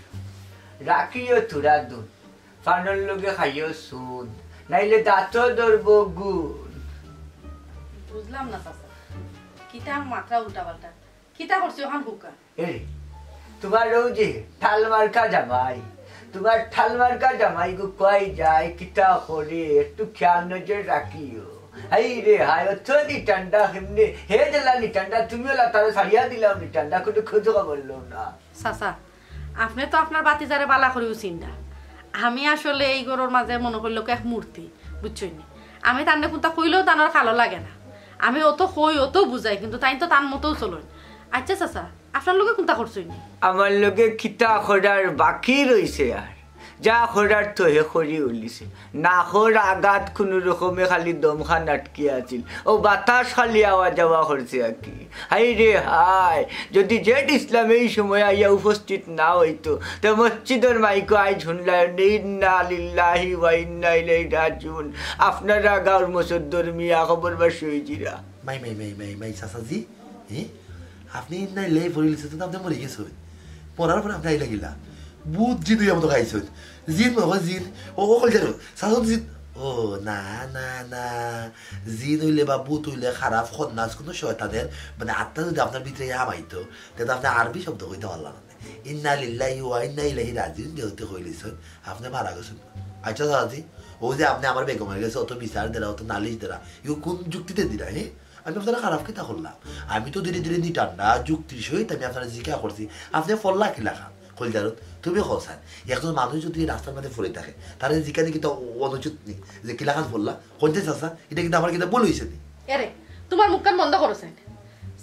রাখিও তোরা দুধ। পানর লগে খাইও চুন, নাইলে দাঁতো ধরবো গুন। বুঝলাম না চাচা, কিতা মাতরা উল্টা পাল্টা, কিতা করছি অখান কউক্কা? এরে, তুমার অউ যে ঠাল মার্কা জামাই, তুমার ঠাল মার্কা জামাই গো কই যায়, কিতা করে, একটু খেয়াল নজর রাখিও। হায় রে হায়, অত নিটান্ডা কেমনে, হে যেলা নিটান্ডা, তুমিও লা তারে ছাড়িয়া দিলাও নিটান্ডা, কুনু খোঁজ খবর লও না। চাচা, আপনে তো আপনার ভাতিজারে বালা করিউ চিনরা। আমি আসলে এই ঘরর মাঝে মনো করিলাউক্কা এক মূর্তি, বুঝছইন নি? আমি তানরে কুন্তা কইলেও তানর ভালা লাগে না। আমি অত কই, অত বুঝাই, কিন্তু তাইন তো তান মতোউ চলইন। আচ্ছা চাচা, আপনার লগে কুন্তা করছইন নি? আমার লগে কিতা করার বাকি রইছে আর? যা করার তো হে করি উলিছে। নাকর আগাত কুনু রকমে খালি দমখান আটকিয়া আছিল। অউ বাতাস খালি আওয়া যাওয়া করছে আর কি। হায় রে হায়, যদি জেড ইসলাম এই সময় আইয়া উপস্থিত না অইতো, তে মসজিদর মাইকো আইজ হুনলায়, "ইন্না লিল্লাহি ওয়া ইন্না ইলাইহি রাজিউন।" আপনারা গাঁওর মুসদ্দর মিয়া কবরবাসী অইজিরা। মাই, মাই, মাই, মাই, মাই, চাচাজি, হে? আপনে ইন্না লিল্লাহি পড়িলিছইন, তে আপনে মরি গেছইন। মরার পরে আপনে আইলা কিলা? ভূত জিন অইয়া মতো খাইছইন। জিন মনে অয় জিন। ও, ও, কইল জানো, চাচা তো জিন। ও, না, না, না। জিন অইলে বা ভূত অইলে খারাপ খন্নাস কুনু শয়তানের, মানে, আত্মা যদি আপনার ভিতরে হামাইতো, তে তো আপনে আরবি শব্দ কইতা পারলা না। ইন্না লিল্লাহি ওয়া ইন্না ইলাইহি রাজিউন যেহেতু কইলিছইন, আপনে মারা গেছইন। আচ্ছা চাচাজি, অউ যে আপনে আমার বেগমর গেছে অত বিচার দেরা, অত নালিশ দেরা, ইগু কুন যুক্তিতে দিরা, হে? আমি আপনারে খারাপ কিতা করলাম? আমি তো ধীরে ধীরে নিটান্ডা যুক্তির সহিত আমি আপনারে জিকার করছি, আপনে পড়লা কিলাখান? কইল জানো, তুমি কও চাইন, একজন মানুষ যদি রাস্তার মাঝে পড়ি থাকে, তারে জিকানি কিতা অনুচিত নি? যে কিলাখান পড়লা? কইন চাচা, ইটা কিতা আমার কিতা ভুল অইছে নি? এরে, তুমার মুখখান বন্ধ করো চাইন।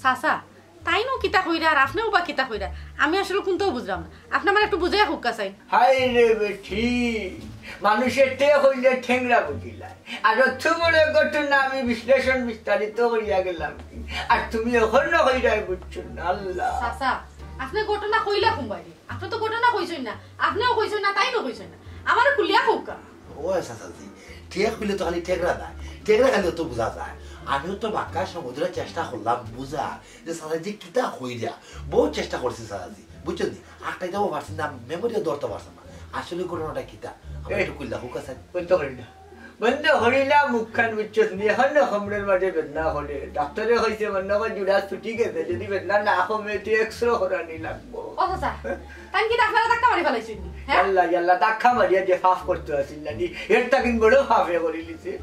চাচা, তাইনও কিতা কইরা আর আপনেও বা কিতা কইরা? আমি আসলে কুন্তাও বুঝলাম না। আপনে আমারে একটু বুঝাইয়া কউক্কা চাইন। হায় রে বেটি, মানুষে তে কইলে ঠেংরা বুঝিলায়। আর অত বড় ঘটনা আমি বিশ্লেষণ বিস্তারিত করিয়া গেলাম কি? আর তুমি অখনো কইরায় বুঝছো না, আল্লাহ। চাচা, আপনে ঘটনা কইলা কুনবায়দি? আপনে তো ঘটনা কইছইন না, আপনেও কইছইন না, তাইনও কইছইন না। আমারে খুলিয়া কউক্কা। ও চাচাজি, ঠেক অইলে তো খালি ঠেকরা নায়, ঠেকরা খালি তো বুঝা যায়। আমিও তো বাক্কা সমুদ্রে চেষ্টা করলাম বুঝা, যে চাচাজি কিতা কইরা, বউত চেষ্টা করছি চাচাজি, বুঝছইন নি? আটকাইতাও পারছি না, memory-ও ধরতা পারছি না। আসলে ঘটনাটা কিতা? আমারে এ, একটু খুলিয়া কউক্কা চাইন। বন্ধ করি না। বন্ধ করি না মুখখান, বুঝছস নি? অখন না কোমরর মাঝে বেদনা করে। ডাক্তরে কইছে মনো কয় জুড়া ছুটি গেছে, যদি বেদনা না কমে তে X-ray করানি লাগবো। ও চাচা, তাইন কিতা আপনারে ধাক্কা মারি ফালাইছইন নি? হে? আল্লাহ, আল্লাহ, ধাক্কা মারিয়া যে পাপ করতো আছিল না নি, এর তা কিন্তু বড় পাপে করিলিছে।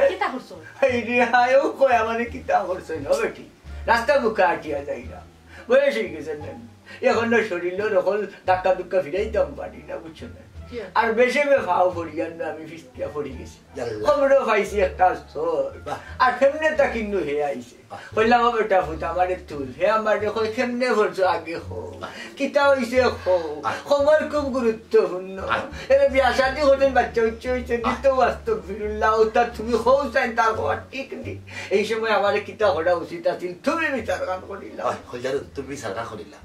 কিতা করছো? এই রে, হায়, ও কয় আমারে কিতা করছইন, ও বেটি? রাস্তা বুকা আটিয়া যাইরাম। বয়স অইগেছে না। অখন না শরীলর অকল ধাক্কা-ধুক্কা ফিরাইতাম পারি না, বুঝছো না? জি। আর বেশি বে ফাও পড়িয়ার না আমি ফিসকিয়া পড়ি গেছি। ইয়াল্লা। কোমরো পাইছি একটা চড়। বাহ। আর কেমনে তা কিন্তু হে আইছে। বাহ। কইলাম, "ও বেটা ফুত, আমারে তুল।" হে আমারে কয়, "কেমনে পড়ছো আগে কও। বাহ। কিতা অইছে কও। বাহ। কোমর খুব গুরুত্বপূর্ণ।" বাহ। এরে বিয়া শাদি করছইন, বাচ্চা-উচ্চা অইছে, বাহ। দিতো আস্তাগফিরুল্লাহ, ওটা তুমি কও চাইন, তার কওয়া ঠিক নি। এই সময় আমারে কিতা করা উচিত আছিল, তুমি বিচারখান করিলাও। ওই, কইল জানো, তুমি বিচারখান করিলাও।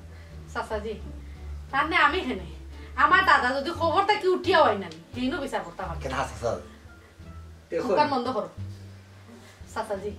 চাচাজি, তার নে আমি কেনে? আমার দাদা যদি কবর থাকি উঠিয়া অয় না নি, হেইনও বিচার করতাম পারতাম। কেনে, চাচা? দেখো। দোকান বন্ধ করো। চাচাজি,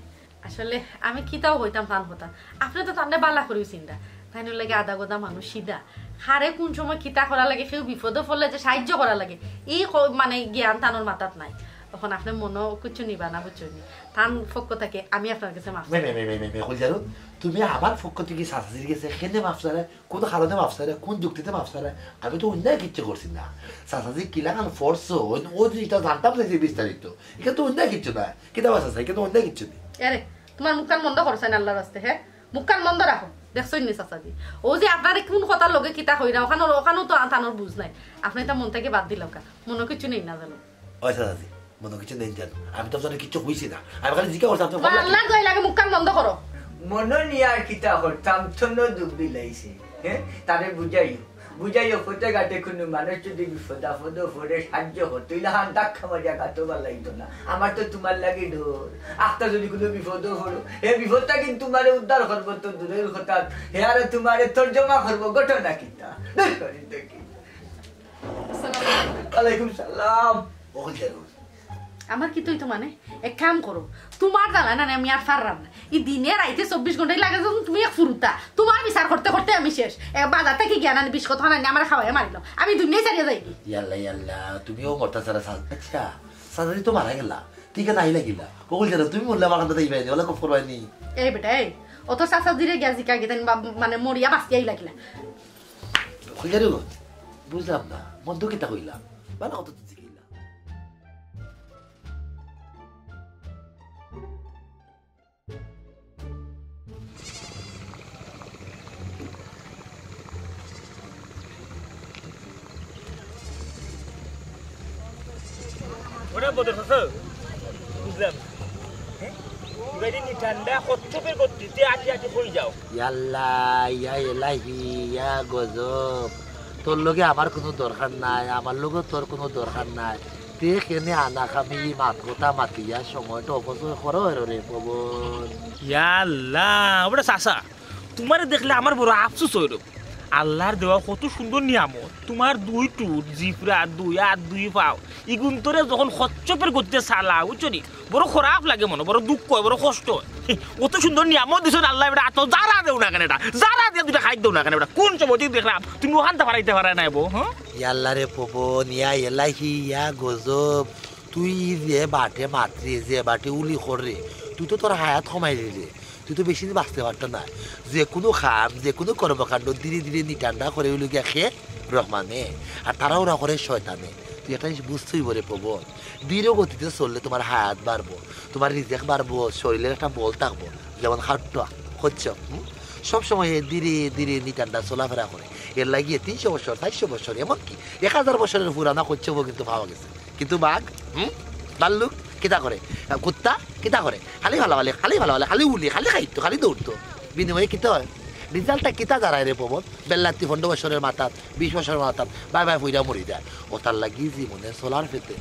আসলে আমি কিতাও কইতাম তান কথা। আপনে তো তানরে বালা করিউ চিনরা। তাইন অইলা গিয়া আদা-গদা মানুষ, সিধা। কারে কুন সময় কিতা করা লাগে, কেউ বিপদো পড়লে যে সাহায্য করা লাগে, ই ক-, মানে জ্ঞান তানর মাথাত নাই। অখন আপনে মনো কিচ্ছু নিবা না, বুঝছইন নি? তান পক্ষ থাকি আমি আপনার গেছে মাফ চাই। মে, মে, মে, মে, মে, মে, কইল জানো, তুমি আমার পক্ষ থাকি চাচাজির গেছে কেনে মাফ চাইরায়? কুন কারণে মাফ চাইরায়? কুন যুক্তিতে মাফ চাইরায়? আমি তো অন্যায় কিচ্ছু করছি না। চাচাজি কিলাখান পড়ছইন, অউ জিনিসটা জানতাম চাইছি বিস্তারিত। ইখান তো অন্যায় কিচ্ছু না। কিতা বা চাচা, ইখান তো অন্যায় কিচ্ছু নাই। এরে, তুমার মুখখান বন্ধ করো চাইন আল্লার ওয়াস্তে, হে? মুখখান বন্ধ রাখো। দেখছইন নি চাচাজি? অউ যে আপনারে কুন কথার লগে কিতা কইরা, অখানো, অখানো তো তানর বুঝ নাই। আপনে ইতা মন থাকি বাদ দিলাউক্কা। মনো কিচ্ছু নেইন না জানো। ওই চাচাজি, মনো কিচ্ছু নেইন জানো। আমি তো আপনারে কিচ্ছু কইছি না। আমি খালি জিকার করছি, আপনে তুমার আল্লার দোয়াই লাগে, মুখখান বন্ধ করো। মনো নিয়া আর কিতা করতাম, থনো দুখ দিলাইছে। হে? তারে বুঝাইও। বুঝাইও, পথে ঘাটে কুনু মানুষ যদি বিপদ আপদো পড়ে সাহায্য করতো, ইলাখান ধাক্কা মারিয়া গাতো ফালাইতো না। আমার তো তুমার লাগি ডর। আখতা যদি কুনু বিপদো পড়ো, হে বিপদটা কিন্তু তুমারে উদ্ধার করবো তো দূরের কথা, হে আরো তুমারে তর্জমা করবো, ঘটনা কিতা? দূর করি দেখি। আসসালামু আলাইকুম। ওয়ালাইকুম সালাম। ও কইল জানো, আমার কিতা অইতো মানে? এক কাম করো, তুমার জ্বালায় না আমি আর পাররাম না। ই দিনে রাইতে চব্বিশ ঘন্টাই লাগে যখন তুমি এক ফুরুতা। তুমার বিচার করতে করতে আমি শেষ। এ, বাজার থাকি গিয়া আনি বিশ কত আনি আমারে খাওয়াইয়া মারিলো। আমি দুনিয়াই ছাড়িয়া যাইগি। ইয়াল্লা, ইয়াল্লা, তুমিও মরতা ছাড়া সাজ-, আচ্ছা, সাজাদি তো মারা গেলা। ঠিক আছে, নাই লাগিলা। বকুল জানো, তুমি মরলে আমার কান্দাত আইবায় নি, ওলা কফ করবায় নি। এই বেটা, এই, অত চাচাজিরে গিয়া জিকা গিয়া তাইন বা-, মানে মরিয়া বাঁচিয়া আইলা কিলা। কইলা রে গো, বুঝলাম না, মন্দ কিতা কইলাম? বালা কত তো জিকাইলা। ওরে বদর চাচা, বুঝলাম। হ্যাঁ? তোরা এই ঠান্ডা কচ্ছপের গতিতে আটি আটি কই যাও। ইয়াল্লা, ইয়া এলাহি, ইয়া গজব। তোর লগে আমার কুনু দরকার নাই, আমার লগে তোর কুনু দরকার নাই। তে কেনে আনাকামি মাত কথা মাতিয়া সময়টা অপচয় করো রে পবন। ইয়াল্লা, ওরে চাচা, তুমারে দেখলে আমার বড় আফসোস অইলো। আল্লার দেওয়া কত সুন্দর নিয়ামত, তুমার দুই ঠুট, জিফরা, দুই আত, দুই পাও, ইগুন্তরে যখন কচ্ছপের গতিতে চালাও, বুঝছো নি? বড় খারাপ লাগে মনো, বড় দুঃখ অয়, বড় কষ্ট অয়। অত সুন্দর নিয়ামত দিছইন আল্লায়, বেটা, আতো যারা দেও না কেনে এটা, যারা দিয়া দুইটা খাই দেও না কেনে, বেটা, কোন সময় দেখলাম তুমি ওখানটা ফারাইতে ফারায় নাই বো, হ্যাঁ? ইয়াল্লা রে পবন, ইয়া এলাহি, ইয়া গজব। তুই যে বাটে মাতরে, যে বাটে উলি কররে, তুই তো তোর হায়াত কমাই দিলে। তুই তো বেশি দিন বাঁচতে পারতো না। যে কুনু কাম, যে কুনু কর্মকাণ্ড ধীরে ধীরে নিটান্ডা করে অইলো গিয়া খে রহমানে, আর তাড়াহুড়া করে শয়তানে। তুই একটা জিনিস বুঝতে অইবো রে পবন, ধীর গতিতে চললে তুমার হায়াত বাড়বো, তুমার রিজেক বাড়বো, শরীরের একটা বল থাকবো, যেমন খাট্টা, কচ্ছপ, হুম? সব সময় এ ধীরে ধীরে নিটান্ডা চলাফেরা করে। এর লাগিয়ে তিনশো বছর, চারশো বছর, এমনকি এক হাজার বছরের পুরানা কচ্ছপও কিন্তু পাওয়া গেছে। কিন্তু বাঘ, হুম? ভাল্লুক কিতা করে? আহ, কুত্তা কিতা করে? খালি ভালা ভালে, খালি ভালা ভালে, খালি উলি, খালি খাইতো, খালি দৌড়তো। বিনিময়ে কিতা অয়? রিজাল্টটা কিতা দাঁড়ায় রে পবন? বেল্লাত্তি পনেরো বছরের মাথাত, বিশ বছরের মাথাত, বায় বায় ফইরা মরি যায়। অতার লাগি জীবনে চলার ফেতে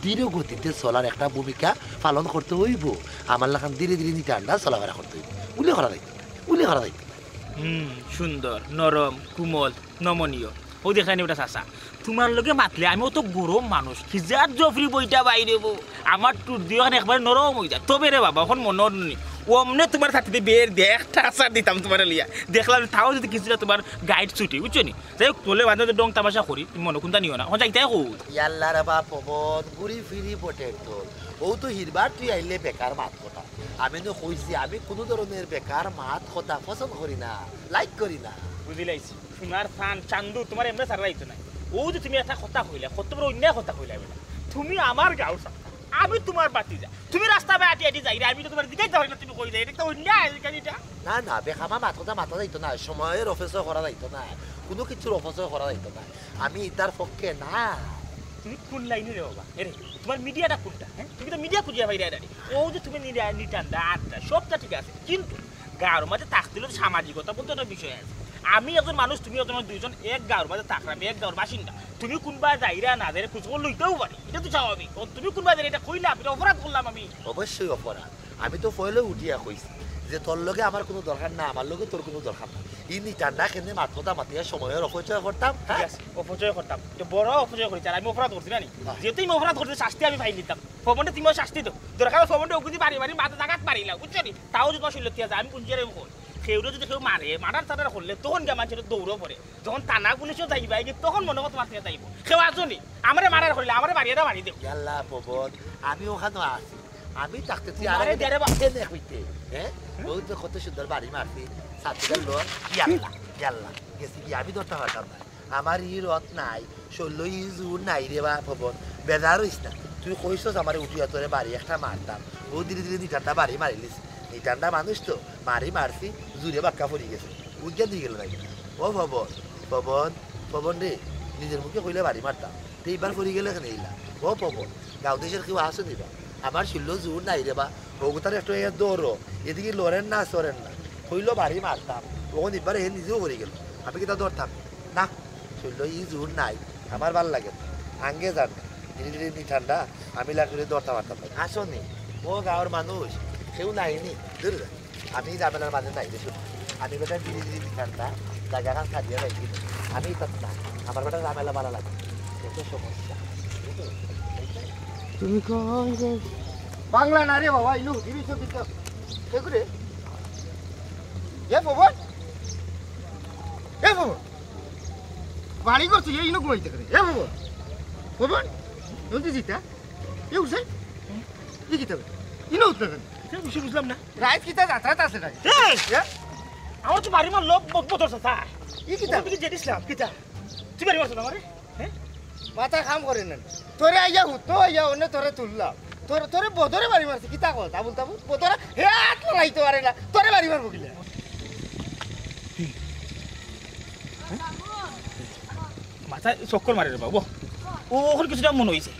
ধীর গতিতে চলার একটা ভূমিকা পালন করতে অইবো। আমার লাখান ধীরে ধীরে নিটান্ডা চলাফেরা করতে অইবো। উলি করা যাইতো না, উলি করা যাইতো না। হুম, সুন্দর, নরম, কোমল, নমনীয়। ও দেখলায়নি বেটা চাচা, তুমার লগে মাতলে আমি অত গরম মানুষ, খিজার জফরি বইটা বাইরে বো, আমার ঠুট দিয়া অখান একবারে নরম অই যায়। তবে রে বাবা, অখন মনো অর নি, অমনে তুমার ছাতিদি বের দিয়া একটা আছাড় দিতাম তুমারে লইয়া। দেখলাম তাও যদি কিছুটা তুমার গাইড ছুটি, বুঝছো নি? যাই হোক, তোলে মাঝে মাঝে ঢং তামাশা করি, তুমি মনো কুনতা নিও না। অখন যাইতায় কই? ইয়াল্লা রে বাপ, পবন, ঘুরি ফিরি বটের দল। অউ তো হিরবার তুই আইলে বেকার মাত কথা। আমি নু কইছি, আমি কুনু ধরনের বেকার মাত কথা পছন্দ করি না, লাইক করি না। বুঝিলাইছি। সোনার চান, চান্দু, তুমার এমনে ছাড়া যাইতো নায়। অউ যে তুমি একটা কথা কইলা, কত বড় অন্যায় কথা কইলা বেটা। তুমি আমার গাঁওর চাচা, আমি তুমার ভাতিজা। তুমি রাস্তা বায় আটি আটি যাইরায়, আমি তো তুমারে জিগাইতাম পারি না তুমি কই যাইরায়, ইটা তো অন্যায় আজিকালি ইটা। না, না, বেকার মাত কথা মাতা যাইতো না, সময়র অপচয় করা যাইতো না, কুনু কিছুর অপচয় করা যাইতো না। আমি ইতার পক্ষে না। তুমি কুন লাইনে রে বাবা? এরে, তুমার মিডিয়াটা কুনটা, হ্যাঁ? তুমি তো মিডিয়া খুঁজিয়া পাইরায় না রে। অউ যে তুমি নিরা-, নিটান্ডা, আড্ডা, সবটা ঠিক আছে, কিন্তু গাঁওর মাঝে থাকতে অইলে তো সামাজিকতা বলতে একটা বিষয় আছে। আমি একজন মানুষ, তুমি একজন মানুষ, দুইজন এক গাঁওর মাঝে থাকরাম, এক গাঁওর বাসিন্দা। তুমি কুনবায় যাইরায় না যাইরায় খোঁজ খবর লইতাও পারি, ইটা তো স্বাভাবিক। অখন তুমি কুনবায় যাইরায় ইটা কইলাম, ইটা অপরাধ করলাম আমি। অবশ্যই অপরাধ। আমি তো পয়লাই উঠিয়া কইছি যে তোর লগে আমার কুনু দরকার না, আমার লগে তোর কুনু দরকার না। ই নিটান্ডা কেনে মাত কথা মাতিয়া সময়র অপচয় করতাম, হ্যাঁ? ঠিক আছে, অপচয় করতাম। ইটা বড় অপচয় করিছ, আর আমি অপরাধ করছি না নি? হ্যাঁ। যেহেতু আমি অপরাধ করছি, শাস্তি আমি পাই নিতাম। পবনরে তুমিও শাস্তি দেও। দরকার অয় পবনরে অগুদি বাড়ি বাড়ি মাথা জাগাত মারিলাও, বুঝছো নি? তাও যদি তোমার শরীরত থাকি যায়, আমি কুনজিয়ারে কই। কেউরে যদি কেউ মারে, মার্ডার টার্ডার করলে, তখন গিয়া মানষে দৌড়ো পড়ে। যখন থানা পুলিশও যাইবায়, তখন মনো করো তোমার থাকি যাইবো। কেউ আছো নি? আমারে মার্ডার করলে, আমারে বাড়ি এটা বাড়ি দেও। ইয়াল্লা পবন, আমি অখানো আছি। আমি থাকতে তুই আর তোমারে দেরে বা- এনে কইতে, হ্যাঁ? অউ তো কত সুন্দর বাড়ি মারছি। ছাত্রীদের লোক, ইয়াল্লা, ইয়াল্লা। গেছি কি আমি ধরতাম পারতাম না। আমার ই রথ নাই, শৈল্য ই জোর নাই রে বা পবন, বেজার অইস না। তুই কইছস আমারে উঠিয়া তোরে বাড়ি একটা মারতাম, অউ ধীরে ধীরে নিটান্ডা বাড়ি মারিলিছি। নিটান্ডা মানুষ তো, বাড়ি মারছি, জুরে বাক্কা পড়ি গেছে, অজ্ঞান অই গেল নাকি? ও পবন, পবন, পবন রে, নিজর মুখে কইলে বাড়ি মারতাম, তে ইবার পড়ি গেলে কেনে ইলা? ও পবন, গাঁও দেশর কেউ আছো নি বা? আমার শৈল্য জোর নাই রে বা, অগুতার একটু এ ধরো, এদিকে লড়ের না, সরের না। কইলো বাড়ি মারতাম, অখন ইবার হে নিজেও পড়ি গেল, আমি কিতা ধরতাম? না, শৈল্য ই জোর নাই, আমার ভালা লাগে না। আঙ্গে যার না, ধীরে ধীরে নিটান্ডা, আমি লাকড়ি ধরতাম পারতাম না। আছো নি, ও গাঁওর মানুষ, কেউ নাই নি, দূর যা। আমি ঝামেলার মাঝে নাই রে, শোন। আমি বেটা ধীরে ধীরে নিটান্ডা, জাগাখান ছাড়িয়া যাই। আমি ইতাত না, আমার বেটা ঝামেলা ভালা লাগে না। কত সমস্যা। তুমি কই রে? বাংলা না রে বাবা, ইনো হুদি রইছো কিতা? কে করে? এ পবন? এ পবন? বাড়ি করছো, এ ইনো ঘুমাইতে করে। এ পবন? পবন? এমন জিতা? এ উঠছে? এ কিতা? ইনো উঠতে কেন? এটা কিছু বুঝলাম না। রাইত কিতা যাত্রাত আছে নাকি? এই! এ? আমার তো বাড়ি মারলো ব-, বদর চাচা। ই কিতা? ওখান থেকে জেডিস না, কিতা? তুই বাড়ি মারছো না আমারে? হ্যাঁ? মাথা কাম করে না। তোরে আইয়া হুতো আইয়া অনে তোরে তুললাম। তোর, তোরে বদরে বাড়ি মারছে, কিতা কথা? বলতাম বদরে হে হাত লড়াইতে পারে না। তোরে বাড়ি মারবো কিলা? মাথায় চক্কর মারে রে বাবু। ও ওখানে কিছুটা মনে হইছে।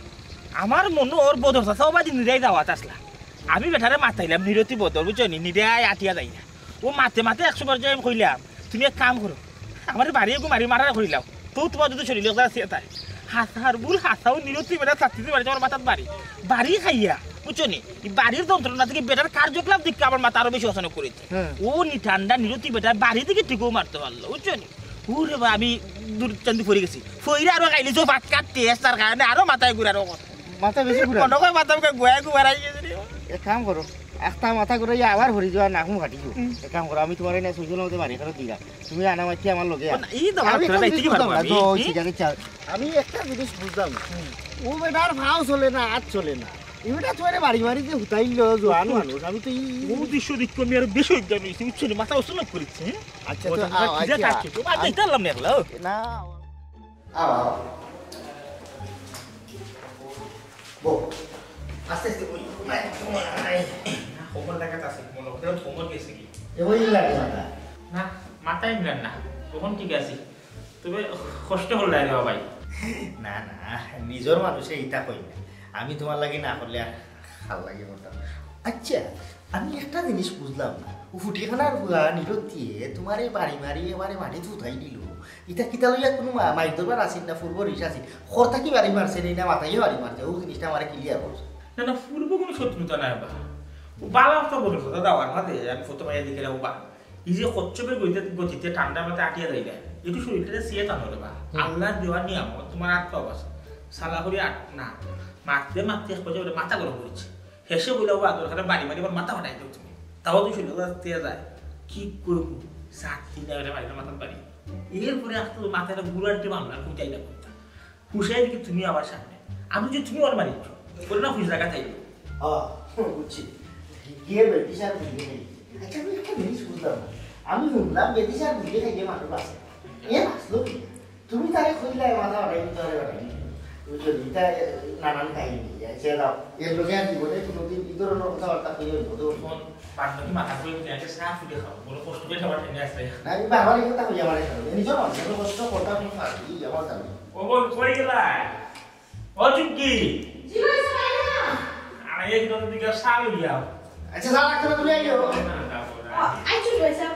আমার মনে ওর বদর চাচা ওবাদি নিরাই দাওয়াত আসলা। আমি বেটারে মাতাইলাম নিরতি বদর, বুঝছো নি? নিরাই আটিয়া যাই না। ও মাতে মাতে একশো বার যে আমি কইলাম, "তুমি এক কাম করো, আমার বাড়ি এগু মারি মারা করিলাও।" তো তোমার যদি শরীরে একবার আছে তাই। হাসার ভুল হাসাও নিরতি বেটা চাকরিতে বাড়ি আমার মাথাত বাড়ি। বাড়ি খাইয়া, বুঝছো নি? এই বাড়ির যন্ত্রণা থেকে বেটার কার্যকলাপ দেখে আমার মাথা আরো বেশি অসনক করেছে। হ্যাঁ। ও নি ঠান্ডা নিরতি বেটা বাড়ি থেকে ঠিকও মারতে পারলো, বুঝছো নি? ওরে বা, আমি দূর চান্দি পড়ে গেছি। ফইরা আরো খাইলি তো ভাত কাটতে, তার কারণে আরো মাথায় ঘুরার ও কথা। মাথা বেশি ঘুরার? মনে হয় মাথা মুখে গোয়া গোয়া রাখি গেছে রে। এক কাম করো, একটা মাথা ঘুরাইয়া আবার ভরি যাওয়া না, এখন কাটিছো। হুম। এক কাম করো, আমি তোমার এনে সুজন হতে পারি, ফেরত দিলা। তুমি আনা মাইতি আমার লগে ও না, এই তো আমি আমার একটা ফেরত জিনিস আইতে পারবো বুঝলাম না, আমি। তো ওই হুম? সিগারেট চা-, আমি একটা জিনিস বুঝলাম না। হুম। ও বেটার পাও চলে না, হাত চলে না। ই বেটা তোরে বাড়ি বাড়ি যে হুতাইল, জোয়ান মানুষ, আমি তো ই, ই ও দৃশ্য দেখতে আমি আরো বেশি অজ্ঞান হইছি, বুঝছো নি? মাথা অসুলভ করেছে, হ্যাঁ? আচ্ছা, ও তো তো আও, বাদ আচ্ছা, দিতে আম-, পারলাম না, একলা। না, আও, আও। বউ, আস্তে আস্তে বই। না, খবর দেখাত আছে, মনে হয় খবর গেছে কি? এ ওই লাগে মাথা। না, মাথা ইমরান না, তখন ঠিক আছে। তবে কষ্ট করলাই রে বাবাই। না, না, নিজর মানুষে ইতা কই না। আমি তোমার লাগি না করলে আর কার লাগি করতাম? আচ্ছা, আমি একটা জিনিস বুঝলাম না। ও ফুটিখানার ফুয়া নিরতিয়ে তোমার এই বাড়ি মারি এবারে মাটি উঠাই দিল। ইতা কিতা লইয়া কোনো মা-, মাইর দরবার আছিল না, পূর্ব রিস আছিল? খরতা কি বাড়ি মারছে নি না মাথায় বাড়ি মারছে? ও জিনিসটা আমারে ক্লিয়ার করছে। না, না, পূর্ব কোনো শত্রুতা নাই বা। ও বালা তো বলে কথা দাও, আর মাঝে আমি ফটো মাইয়া দেখে রাখবো বা। এই যে কচ্ছপের গতিতে, গতিতে ঠান্ডা মাথায় আটিয়া যাই না, একটু শরীরটা সিয়ে টানো রে বা। হুম। আল্লাহর দেওয়া নিয়ামত, তোমার আট পাও আছে। সালা করি আট না। মারতে মারতে এক পর্যায়ে ওটা মাথা গরম করেছে। হেসে বলে, "ও আদর করে বাড়ি বাড়ি আমার মাথা ফাটাই দাও তুমি।" তাও তুই শুনে ওরা তে যায়। কি করবো? সাত দিন ধরে বাড়ির মাথার বাড়ি। এরপরে আসতে তো মাথাটা গুলার টিপ আমরা খুঁজাই না করতাম। হুঁশিয়ারি দিকে তুমি আমার সামনে। আমি যে তুমি আমার বাড়ি। বলে না, "হুঁশ জায়গা তাই।" ও, বুঝছি। গিয়ে বেটি সার বুঝলি নেই। আচ্ছা, আমি একটা জিনিস বুঝলাম না। আমি শুনলাম বেটি সার বুঝলি খাইয়ে মানুষ আছে। এ আসলো কি? তুমি তারে খুঁজলে মাথা বাড়াই দিতে পারে বাড়াই। বুঝছো? এটা নানান কাহিনী। সে দাও। এর লোকে আর জীবনে কোনোদিন এই ধরনের কথাবার্তা কইও না। তো ফোন বান্ধবী মাথা করে তুমি একটা চা ফুটে খাও। বলো, "কষ্ট করে খাবার টেনে আসলে।" না, আমি বারবার এই কথা কই আমার সাথে। নিজের মানুষ, আমি কষ্ট করতাম, আমি পারি, এই আমার দাবি। ও বল, কই গেলা? ও চুমকি। জি ভাই সাহেব, আইলাম। আরে, এই তো দিকে চা লইয়া। আচ্ছা, চা রাখতে না, তুমি আইও। না, না, না। আ-, আইছো ভাই সাহেব।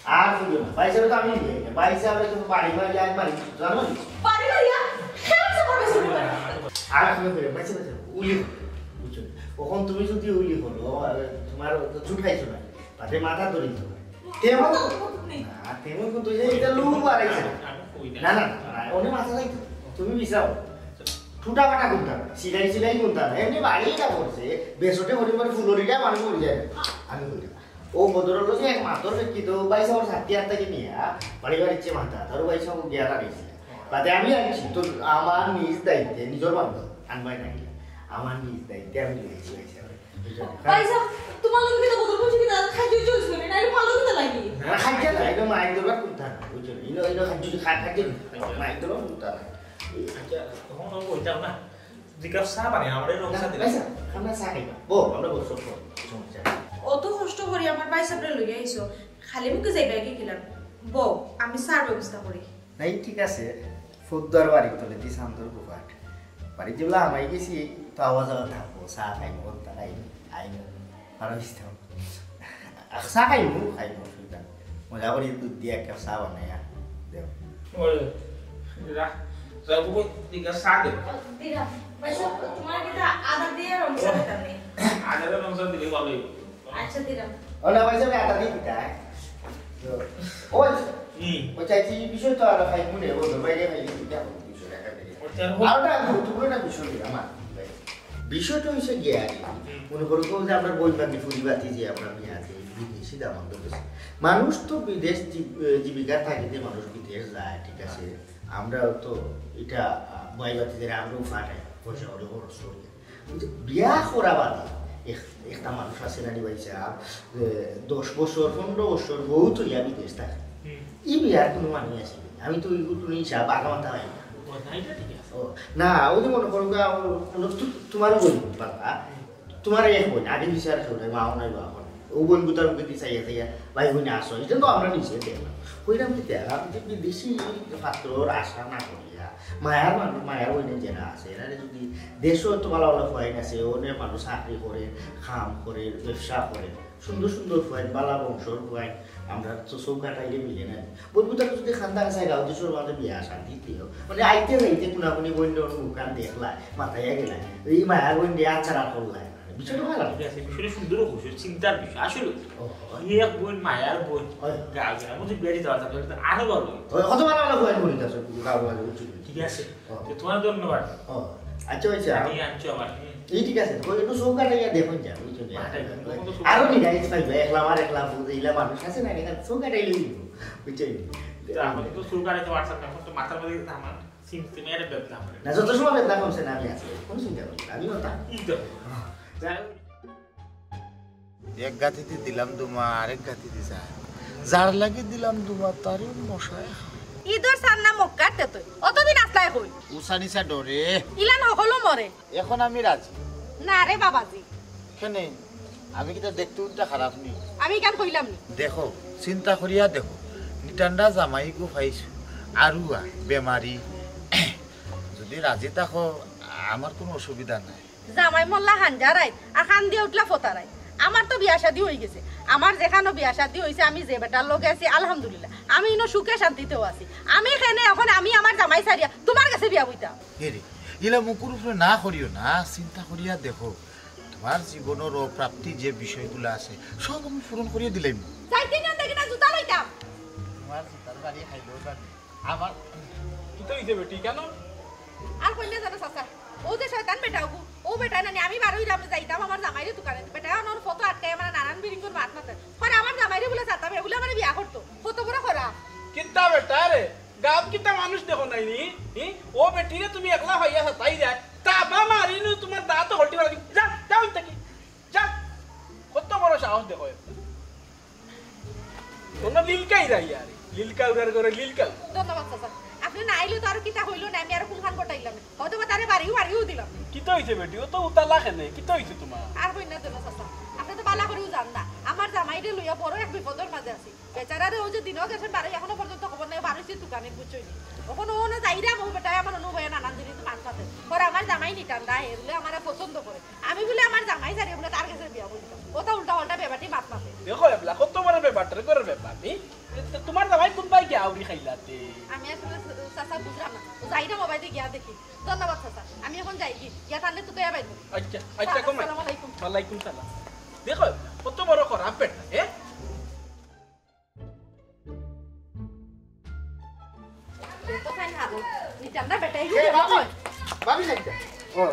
আর শুনো না, ভাই সাহেব তো আমি নিয়ে যাই। ভাই সাহেব তো বাড়ি বাড়ি আজ বাড়ি, জানো নি? বাড়ি বাড়ি আর? কেন সে করবে শুরু করে? আর শুনো, শুনো, ভাই সাহেব, ভাই সাহেব, উলি করো, বুঝছো? কখন তুমি যদি উলি করো, আহ, তোমার তো চুট খাইছো না, তাতে মাথা ধরে দিতে পারে। তেমন, না, তেমন কিন্তু এই যে এটা লু বাড়াইছে। না, না, না, উনি মাথা যাইতো। তুমি বিচারো। ঠুটা কাটা কোনটা? সিলাই সিলাই কোনটা? এমনি বাড়ি এটা করছে, বেসটে মনে করে ফুলরিটা মানুষ মরে যায়। আমি কই না। ও বদরুল যে এক মাত্র ব্যক্তি তো ভাই সাহেব সাথে আত্মাকে নিয়ে বাড়ি বাড়ির চেয়ে মাথা, তারও ভাই সাহেব গিয়া দাঁড়িয়েছে। বাদে আমি আনছি, তো আমার নিজ দায়িত্বে, নিজের বান্ধব, আনবাই নাই। আমার নিজ দায়িত্বে আমি নিয়েছি ভাই সাহেব। বুঝলেন? ভাই সাহেব, তোমার লগে কিতা বদল করছি কিতা? খাদ্য চুজ করে, নাইলে ভালো কিতা লাগে? না, খাদ্য না, এটা মায়ের দরবার করতে হয় না, বুঝলেন? ইনো, ইনো খাদ্য, খা-, খাদ্য না, মায়ের দরবার করতে হয় না। আচ্ছা, তখন ও কইতাম না। দুই কাপ চা বানাই, আমরা রং চা না, দিলাম। ভাই সাহেব, আমরা চা খাই না। বউ, আমরা বউ, সব বউ, সমস্যা নেই। অত কষ্ট করি আমার ভাই সাহেবরে লইয়া আইছো, খালি মুখে যাইবা কি কিলাম? বউ, আমি চার ব্যবস্থা করি। নাই, ঠিক আছে। ফুদ্দর বাড়ির তলে দি সান্দর গুফাট। বাড়ি যেগুলা আমাই গেছি, তো আওয়া যাওয়া থাকবো, চা খাইমু, হত্যা খাইমু, আইমু, আরো ইস্তাম। চা খাইমু, খাইমু, অসুবিধা নাই। মজা করি দুধ দিয়া এক কাপ চা বানাইয়া দেও। ওই, রা-, রাঘু ভাই, ঠিক আছে, চা দে। দিলাম। ভাই সাহেব, তোমার কিতা আদা দিয়া রং চা দিতাম নি? আদা দিয়া রং চা দিলে ভালো হইব। আচ্ছা, দিলাম। ও না, ভাই সাহেব, আদা দিয়ে দিতা, হ্যাঁ? তো, ও আচ্ছা। হুম। ও চাইছি, এই বিষয় তো আর খাই মনে, ও তো বাইরে খাই, এটা বিষয় দেখা যায়। ওটা আর না, গুরুত্বপূর্ণ একটা বিষয়, আমার। বিষয়টা হইছে গিয়া, মনে করো কেউ যে আমরা বই বাকি ফুরি বাতি যে আমরা বিয়াতে বিদেশি দামান্দ গেছি। মানুষ তো বিদেশ জীব-, এ, জীবিকার তাগিদে মানুষ বিদেশ যায়, ঠিক আছে? আমরাও তো এটা, আহ, বই বাতি দিয়ে আমরাও ফাটাই, পয়সা করে খরচ করি। কিন্তু বিয়া করা বাদে এক-, একটা মানুষ আছে না নি ভাই সাহেব, এ, দশ বছর, পনেরো বছর বউ তো ইয়া বিদেশ থাকে। ই বিয়ার কোনো মানে আছে নি? আমি তো ওই কোনো হিসাব আগামাতা হয় না। ও, না, এটা ঠিক আছে। ও, না, ওই যে মনে করো গা, ও, ও, তু-, তোমার বই বাবা, তোমার এক বই, আগে বিচার করে, মা নাই বাবা নাই। ও বই গুতার মুখে দিয়ে চাইয়া চাইয়া, ভাই বই না আসো, এটা তো আমরা নিজে দেখলাম। কইলাম কি দেখলাম যে বিদেশি পাত্রর আশা না করিয়া, মায়ার মানুষ, মায়ার বইনে যারা আছে, এরা যদি দেশও তো ভালো ভালো পয়েন্ট আছে, ওনে মানুষ চাকরি করে, কাম করে, ব্যবসা করে, সুন্দর সুন্দর ফুয়াইন, বালা বংশর ফুয়াইন, আমরা তো চোখ কাটাইলে মিলে না। বন্ধু তারা যদি খান্দা আছে গাঁও দেশের মাঝে বিয়া শান্তি দিও, মানে আইতে যাইতে কোনাকুনি বইন মুখান দেখলা, মাথায় গেলা, এই মায়ার বইন দিয়ে আচারা করলা, বিষয়টা ভালো। ঠিক আছে, বিষয়টা সুন্দর অবশ্য, চিন্তার বিষয়। আসলে ও, ই এক বইন, মায়ার বইন, হয়। গা গেলা, মধ্যে বিয়া দিতে পারতাম, তাহলে তো আরো ভালো হইতো। হয়, কত ভালো ভালো ফুয়াইন বইন আছে, গাঁও মাঝে উঠে। ঠিক আছে, ও। তো তোমার ধন্যবাদ। ও, আচ্ছা, আচ্ছা। আমি আনছো আমার, হুম। এই ঠিক আছে, তো একটু চোখ কাটাইয়া দেখুন যা, বুঝছো নি? আরো নিরাইত পাইবে, একলা আমার একলা বুঝে, ইলা মানুষ আছে না, এটা চোখ কাটাইলে দিব, বুঝছো নি? তো আমাকে তো চোখ কাটাইতে পারছেন না, এখন তো মাথার মধ্যে কিন্তু আমার সিম সিমে একটা ব্যথা করে। না, যত সময় ব্যথা কমছে না, আমি আছি, কোনো চিন্তা করি না, আমি কথা। এই তো। যাই হোক। এক গাতিতে দিলাম দুমা, আরেক গাতিতে যায়। যার লাগি দিলাম দুমা, তারে মশায় খায়। ইদর সান্না মক্কার তেতই। অতদিন আসলাই কই? উষা নিশা ডরে। ইলান হকলো মরে। এখন আমি রাজি। না রে বাবাজি। কেনে? আমি কিতা দেখতে উল্টা খারাপ নি? আমি ইখান কইলাম নি। দেখো, চিন্তা করিয়া দেখো। নিটান্ডা জামাই গু পাইছো। আরুয়া, বেমারি। যদি রাজি থাকো, আমার কোনো অসুবিধা নাই। জামাই মল্লা হাঞ্জা রাইত, আর খান দিয়া উঠলা ফোতা রাইত। আমার তো বিয়া শাদি হই গেছে। আমার যেখানো বিয়া শাদি হইছে, আমি যে বেটার লগে আছি, আলহামদুলিল্লাহ। আমি ইনো সুখে শান্তিতেও আছি। আমি কেনে এখন আমি আমার জামাই ছাড়িয়া তোমার গেছে বিয়া বইতাম? হে রে, ইলা মুখর উপরে না করিও না, চিন্তা করিয়া দেখো। তোমার জীবনর অপ্রাপ্তি যে বিষয়গুলা আছে, সব আমি পূরণ করিয়া দিলাম। যাইতে নিয়ন দেখি না জুতা লইতাম। তোমার জুতার বাড়ি খাইলেও জানি। আমার কিতা হইছে বেটি, কেন? আর কইলে জানো চাচা, ও যে শয়তান বেটা ওগু, ও বেটা নানি আমি বারোই রামে যাইতাম আমার জামাইরে দোকানে, বেটা ওর ফটো আটকায় আমার নানান বিরিঙ্গুর মাত মাতে। পরে আমার জামাইরে বলে চাতাম, এগুলো আমার বিয়া করতো, কত বড় খরা। কিতা বেটা রে, গাঁও কিতা মানুষ দেখো নাই নি? হি? ও বেটিরে তুমি একলা হইয়া চাতাই যায়, তাবা মারিনু তোমার দাঁত হলটি মারা। যা, যাও ইন থাকি। যা, কত বড় সাহস দেখো এর। তোমরা লিলকাই যাই আর লিলকা উড়ার করে লিলকা। ধন্যবাদ চাচা। আপনি না আইলে তো আর কিতা হইলো না, আমি আর কোনখান পটাইলাম। হয়তো বা তারে বাড়িও বাড়িও দিলাম। কিতা হইছে বেটি? ও তো উতালা কেনে? কিতা হইছে তোমার? আর কই না ধন্যবাদ চাচা। আপনি তো বালা করেও জান না। আমার জামাইরে লইয়া বড় এক বিপদর মাঝে আছি। বেচারারে ও যে দিনও গেছেন বারো, এখনো পর্যন্ত খবর নাই, বারোইছে দোকানে বুঝছই নি। এখন ও না যাইরা, ও বেটায় আমার অনুভবে নানান জিনিস মাত মাতে। পরে আমার জামাই নিটান দা, এগুলো আমার পছন্দ করে। আমি বলে আমার জামাই জানি বলে তার গেছে বিয়া বলতাম। ও তো উল্টা পাল্টা বেবাটি মাত মাতে। দেখো এবলা, কত বড় ব্যাপার, তোর ঘরের ব্যাপার, নি? তো তোমার জামাই কোন ভাই গিয়া আউরি খাইলাতে? আমি আসলে চাচা বুঝলাম না। ও যাই না মোবাইলে গিয়া দেখি। ধন্যবাদ চাচা। আমি এখন যাই কি? গিয়া তাহলে তুকাইয়া বাইর। আচ্ছা, আচ্ছা, কমাই। আসসালামু আলাইকুম। ওয়ালাইকুম সালাম। দেখো, কত বড় খরাপ বেটা, হ্যাঁ? এ তো খাই না গো। নিতাম না বেটা, এই এ, যে বাবা, ভাবি যাইতা। ও।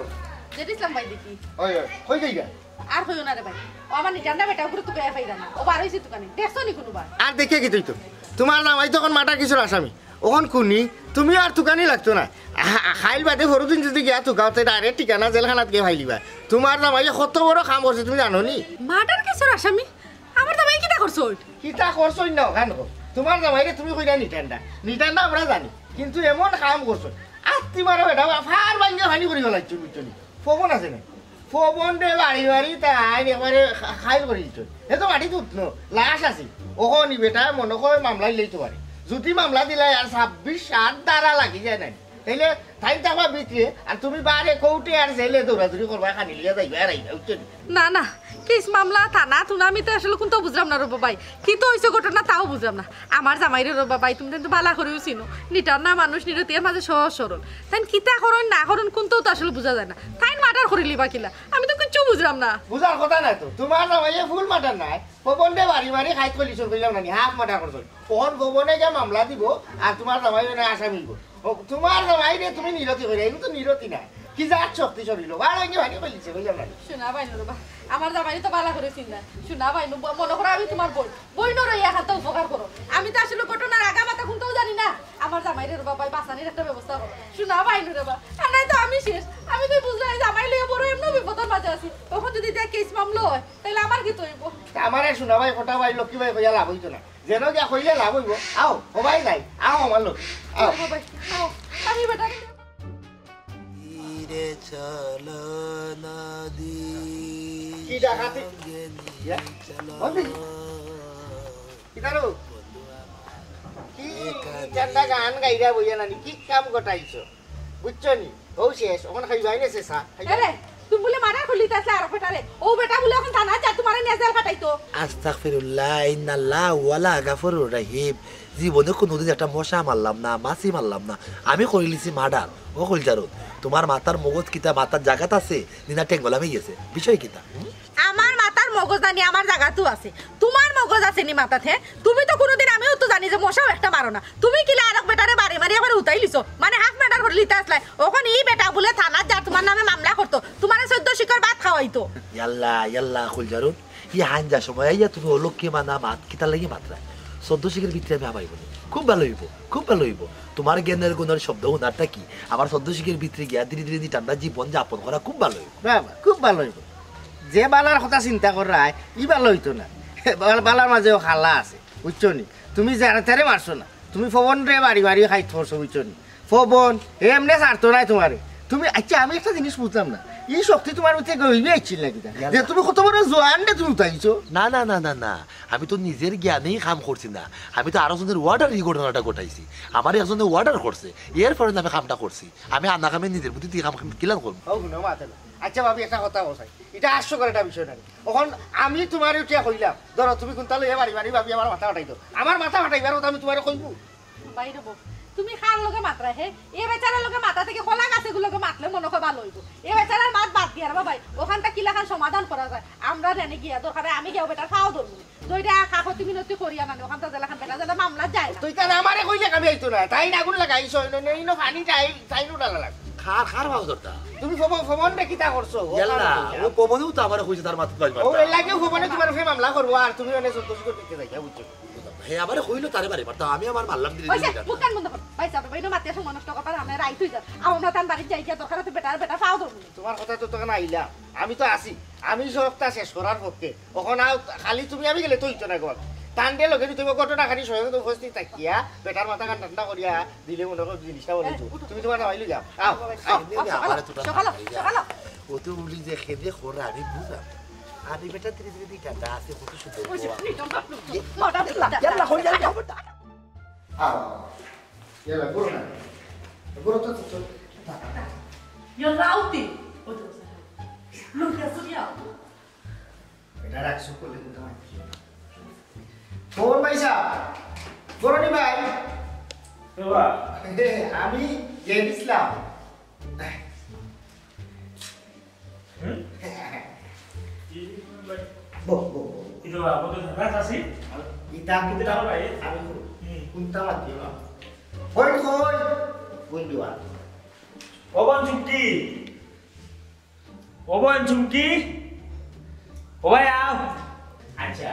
জেড ইসলাম ভাই দেখি। ওই, ওই, কই যাইগা? আর কইও না রে ভাই। ও আমার নিতাম না বেটা, উপরে তুকাইয়া পাইরা না। ও বার হইছে তুকানি। দেখছো নি কোনোবার? আর দেখে কি তুই তো? তোমার জামাই তখন মার্ডার কেসর আসামি। অখন খুনি, তুমি আর তুকানি লাগতো না। আ-, আ-, খাইল বাদে পরদিন যদি গিয়া তুকাও, তে direct ঠিকানা জেলখানাত গিয়া ফাইলিবা। তোমার জামাইয়ে কত বড় কাম করছে, তুমি জানো নি? মার্ডার কেসর আসামি? আমার জামাই কিতা করছইন? কিতা করছইন না অখান কও। তোমার জামাইরে তুমি কইরা নিটান্ডা। নিটান্ডা আমরা জানি। কিন্তু এমন কাম করছইন। আত্তি মারো বেটা, ফার ভাঙ্গিয়া ফানি করি ফালাইছইন, বুঝছো নি? ফবন আছে না? ফবনরে বাড়ি বাড়ি তাইন একবারে খা-, খাইল করি দিছইন। হে তো মাটিত উঠনো, লাশ আছে। অখনি বেটা মনে কয় মামলা দিলেই তো পারে। যদি মামলা দিলাই আর ছাব্বিশ সাত ধারা লাগি যায় নাই। তাইলে তাইন থাকবা ভিতরে, আর তুমি বারে কোর্টে আর জেলে দৌড়াদৌড়ি করবা, খানি লইয়া যাইবা আর আইবা, বুঝছো নি? না, না, কেস মামলা, থানা, থুনা, আমি তো আসলে কোনটাও বুঝলাম না রে বাবাই। কি তো হইছে ঘটনা তাও বুঝলাম না। আমার জামাইরে রে বাবাই, তুমি তো বালা করিও চিনো। নিটার না মানুষ, নিরতি এর মাঝে সহজ সরল। তাইন কিতা করইন না করইন কোনটাও তো আসলে বুঝা যায় না। তাইন মার্ডার করিলিবা কিলা? আমি তো কিচ্ছু বুঝলাম না। বুঝার কথা নাই তো। তোমার জামাইয়ে ফুল মার্ডার নাই। ফবনরে বাড়ি বাড়ি খাইল করিলিছইন কইলাম না নি, হাফ মার্ডার করছইন। অখন ফবনে গিয়া মামলা দিব, আর তোমার জামাই মানে আসামি হইব। ও, তোমার জামাইরে তুমি নিরতি কইরা, এগুলো তো নিরতি না। কি জাত শক্তি শরীর, বারো ইঞ্চি ভারী কইলিছে, বুঝলাম না। শোনা ভাই নুরবা, আমার জামাইরে তো বালা করে চিনলা। শোনা ভাই নু-, মনে করো আমি তোমার বোন, বোন নরো ইয়া খাতা উপকার করো। আমি তো আসলে ঘটনার আগা মাথা কোনটাও জানি না। আমার জামাইরে রে বাবা বাঁচানির একটা ব্যবস্থা করো। শোনা ভাই নুরবা, আর নাই তো আমি শেষ। আমি তো বুঝলাম এই জামাই লইয়া বড় এমন বিপদের মাঝে আছি। তখন যদি দেখ কেস মামলা হয়, তাহলে আমার কি তো হইব? তা আমারে শোনা ভাই, কথা ভাই, লক্ষ্মী ভাই কইয়া লাভ হইতো না। যেন গিয়া কইলে লাভ হইব। আও, ও ভাই নাই, আও আমার লোক, আও। ও ভাই, আও, আমি বেটা তীরে চলো নদী কি ডাকাতি? সঙ্গে নিয়ে ইয়া? চলো। বন্ধু, কিতারো? কি একা একটা গান গাইরা বইয়া নানি? কি কাম গটাইছো? বুঝছো নি? ও শেষ, ওখানে খাইবাই না শেষা। আরে, তুমি বলে মার্ডার করলি তাসলে আর বেটারে। ও বেটা বলে এখন থানা যা তোমারে নিয়ে জেল খাটাইতো। আস্তাগফিরুল্লাহ, ইন্নাল্লাহ ওয়ালা গাফুরুর রহিম। জীবনে কোনোদিন একটা মশা মারলাম না, মাছি মারলাম না। আমি করিলিছি মার্ডার। ও কইল জারো, তোমার মাথার মগজ কিতা মাথার জাগাত আছে, নিনা টেঙ্গলামে গেছে। বিষয় কিতা? হুম? আমার মাথার মগজ জানি আমার জাগাতও আছে। তোমার মগজ আছে নি মাথাত, হে? তুমি তো কোনোদিন, আমিও তো জানি যে মশাও একটা মারো না। তুমি কিলা আরক বেটারে বাড়ি মারি একবার উঠাই লিছো? মানে হাফ মার্ডার করিলিতা আসলাই। ওখান ই বেটা বলে থানাত যা তোমার নামে মামলা করতো, তোমারে চোদ্দ শিকর ভাত খাওয়াইতো। ইয়াল্লা, ইয়াল্লা, কইল জারো। ই হাইঞ্জা সময় আইয়া তুমি অলক্ষী মানা মাত কিতার লাগি মাতরায়? চোদ্দ শিকের ভিতরে আমি হামাইব নি। খুব ভালা অইব, খুব ভালা অইব। তোমার জ্ঞানের গুণের শব্দ হুনারটা কি? আমার চোদ্দ শিকের ভিতরে গিয়া ধীরে ধীরে নি ঠান্ডা জীবন যাপন করা খুব ভালা অইব। বাবা, খুব ভালা অইব। যে বালার কথা চিন্তা কররায়, ই বালা অইতো না। বাল-, বালার মাঝেও খালা আছে, বুঝছো নি? তুমি যারে তারে মারছো না, তুমি ফবনরে বাড়ি বাড়ি খাইত করছো, বুঝছো নি? ফবন, হে এমনে ছাড়তো নায় তোমারে। তুমি, আচ্ছা, আমি একটা জিনিস বুঝলাম না, ই শক্তি তোমার ভিতরে গইবে আইছিল নাকি তা? যে তুমি কত বড় জোয়ান রে তুমি উঠাইছো? না, না, না, না, না, আমি তো নিজের জ্ঞানেই কাম করছি না, আমি তো আরো জনের অর্ডার ই ঘটনাটা ঘটাইছি। আমার একজনে অর্ডার করছে, এর পরে আমি কামটা করছি। আমি আনা কামে নিজের বুদ্ধি দিয়া কাম কিলান করবো? ও, হুনো, মাতে না। আচ্ছা, ভাবি, একটা কথা বলছাই, এটা হাস্যকর একটা বিষয় না। এখন আমি তোমারে উঠিয়া কইলাম, ধরো, তুমি কোনটা লইয়া বাড়ি বাড়ি ভাবি আমার মাথা ফাটাই দাও, আমার মাথা ফাটাইবার কথা আমি তোমারে কইবো? বাইরে বউ, তুমি কার লগে মাতরায়, হে? এ বেচারার লগে মাতা থেকে কলা গাছেগুর লগে মাতলে মনে হয় ভালো হইব। এ বেচারার মাত বাদ দিয়া রে বাবাই, ওখানটা কিলাখান সমাধান করা যায়। আমরা জানি গিয়া দরকারে আমি গিয়া বেটার খাওয়া ধরবো। দুইটা কাকতি মিনতি করিয়া নানি, ওখানটা জেলাখান বেটা যেন মামলা যায় না। তুই তাহলে আমারে কইলে কামে আইতো না, তাই না আগুন লাগাইছ, ইনো, ইনো, ইনো পানি তাই, তাই নো ডালা লাগ। খার, খার ভাও ধরতা। তুমি ফবন, ফবন রে কিতা করছো? ও ইয়াল্লা, কাম ও পবনেও তো আমারে কইছে তার মাথাত বাজ ও মারতা। এর লাগেও ফবনে তোমার ফে মামলা করবো, আর তুমি অনেক সন্তোষ করে দিতে যাই, বুঝছো? হে আমারে কইলো তারে বাড়ি মারতা, আমি আমার মারলাম দিলে ওই যে, দিলে। মুখ কান বন্ধ কর। ভাই সাহেব, ভাই, না মাতে সময় নষ্ট করবার, আমরা রাইত হই যার। আর আমরা তান বাড়িত যাই গিয়া দরকার আছে বেটার বেটা পাও ধরবো। তোমার কথা তো তখন আইলাম, আমি তো আছি, আমি সবটা শেষ করার পক্ষে। ওখানে আও, খালি তুমি আমি গেলে তো হইতো না গো। তান্ডে লগে তুমি ঘটনা খালি স্বয়ং তো উপস্থিত থাকিয়া, বেটার মাথা কান ঠান্ডা করিয়া দিলে মনে করো জিনিসটা বলে হ্যাঁ, উঠো। তুমি তোমার নামাই লই যাও। আও, আও, আও, আও, সকালো, সকালো, সকালো। ও তো উলি যে খেদে খোরা, আমি বুঝলাম। আমি বেটা ধীরে ধীরে দিকে আছে, কত সুন্দর ওই যে, গোয়া। নিচন ভাবলো, এ, মডার দিলা। ইয়াল্লা, হই যাবে, খবরদার। আও, ইয়াল্লা, করো না। করো তো, তো, তো। ইয়া রাউতি। ওই তো, লুকিয়া চুরিয়া। এটা রাখছো করলে কিন্তু আমার কিছু না। ফোন ভাই সাহেব, করনি ভাই। এ বাবা। আমি গেম ইসলাম। হুম? কি ভাই? বো, বো, বো। এটা বাবা, বলতে থাকা, চাচি? ইতা কিতা কোনটা ভাই? আমি হুম। কোনটা মাতি না? কই, কই? কোন দুয়া? ও বোন চুমকি। ও বোন চুমকি। ও ভাই আও। আচ্ছা,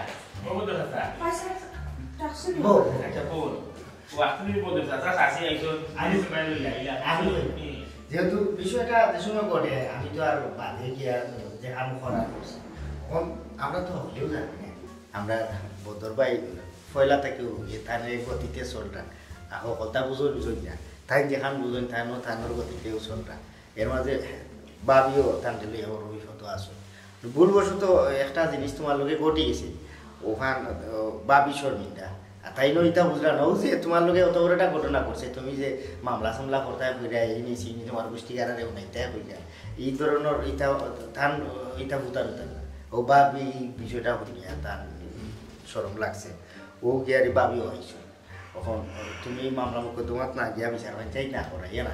ও বোন তো চাচা। ভাই সাহেব, ডাকছেন? বো। আচ্ছা, বোন। ও, আসলে বলতে চাচা, চাচি একজন আমি আইস বাইরে লইয়া আইলা। আমি লইয়া। হুম। যেহেতু বিষয়টা যে সময় ঘটে, আমি তো আর বাদে গিয়া যে কাম করার করছি। এখন আমরা তো হকলেও জানি না। আমরা বদর ভাই পয়লা থাকি এ তানে গতিতে চলরা। আর হকলতা বুঝো বুঝো গিয়া। তাই যেখান বুঝইন, তানও তানোর গতিতেও চলরা। এর মাঝে ভাবিও তান দিলে ওর ওই ফটো আসো। ভুলবশত একটা জিনিস তোমার লগে ঘটি গেছে। ওখান, ও, ভাবি শর্মিন্দা। আর তাই নয়, ইতা বুঝলা না, ও যে তোমার লগে অত বড় একটা ঘটনা ঘটছে, তুমি যে মামলা সামলা করতে কইরা, এই নিয়ে সেই নিয়ে তোমার গোষ্ঠী গাড়ারে উঠাইতে কইরা। এই ধরনের ইতা, থান, ইতা ভুতার উতার না। ও ভাবি এই বিষয়টা হইয়া তার শরম লাগছে। ও গিয়ারি ভাবিও আইছো। এখন তুমি মামলা মোকদ্দমাত না গিয়া বিচার পঞ্চায়েত না করাইয়া না।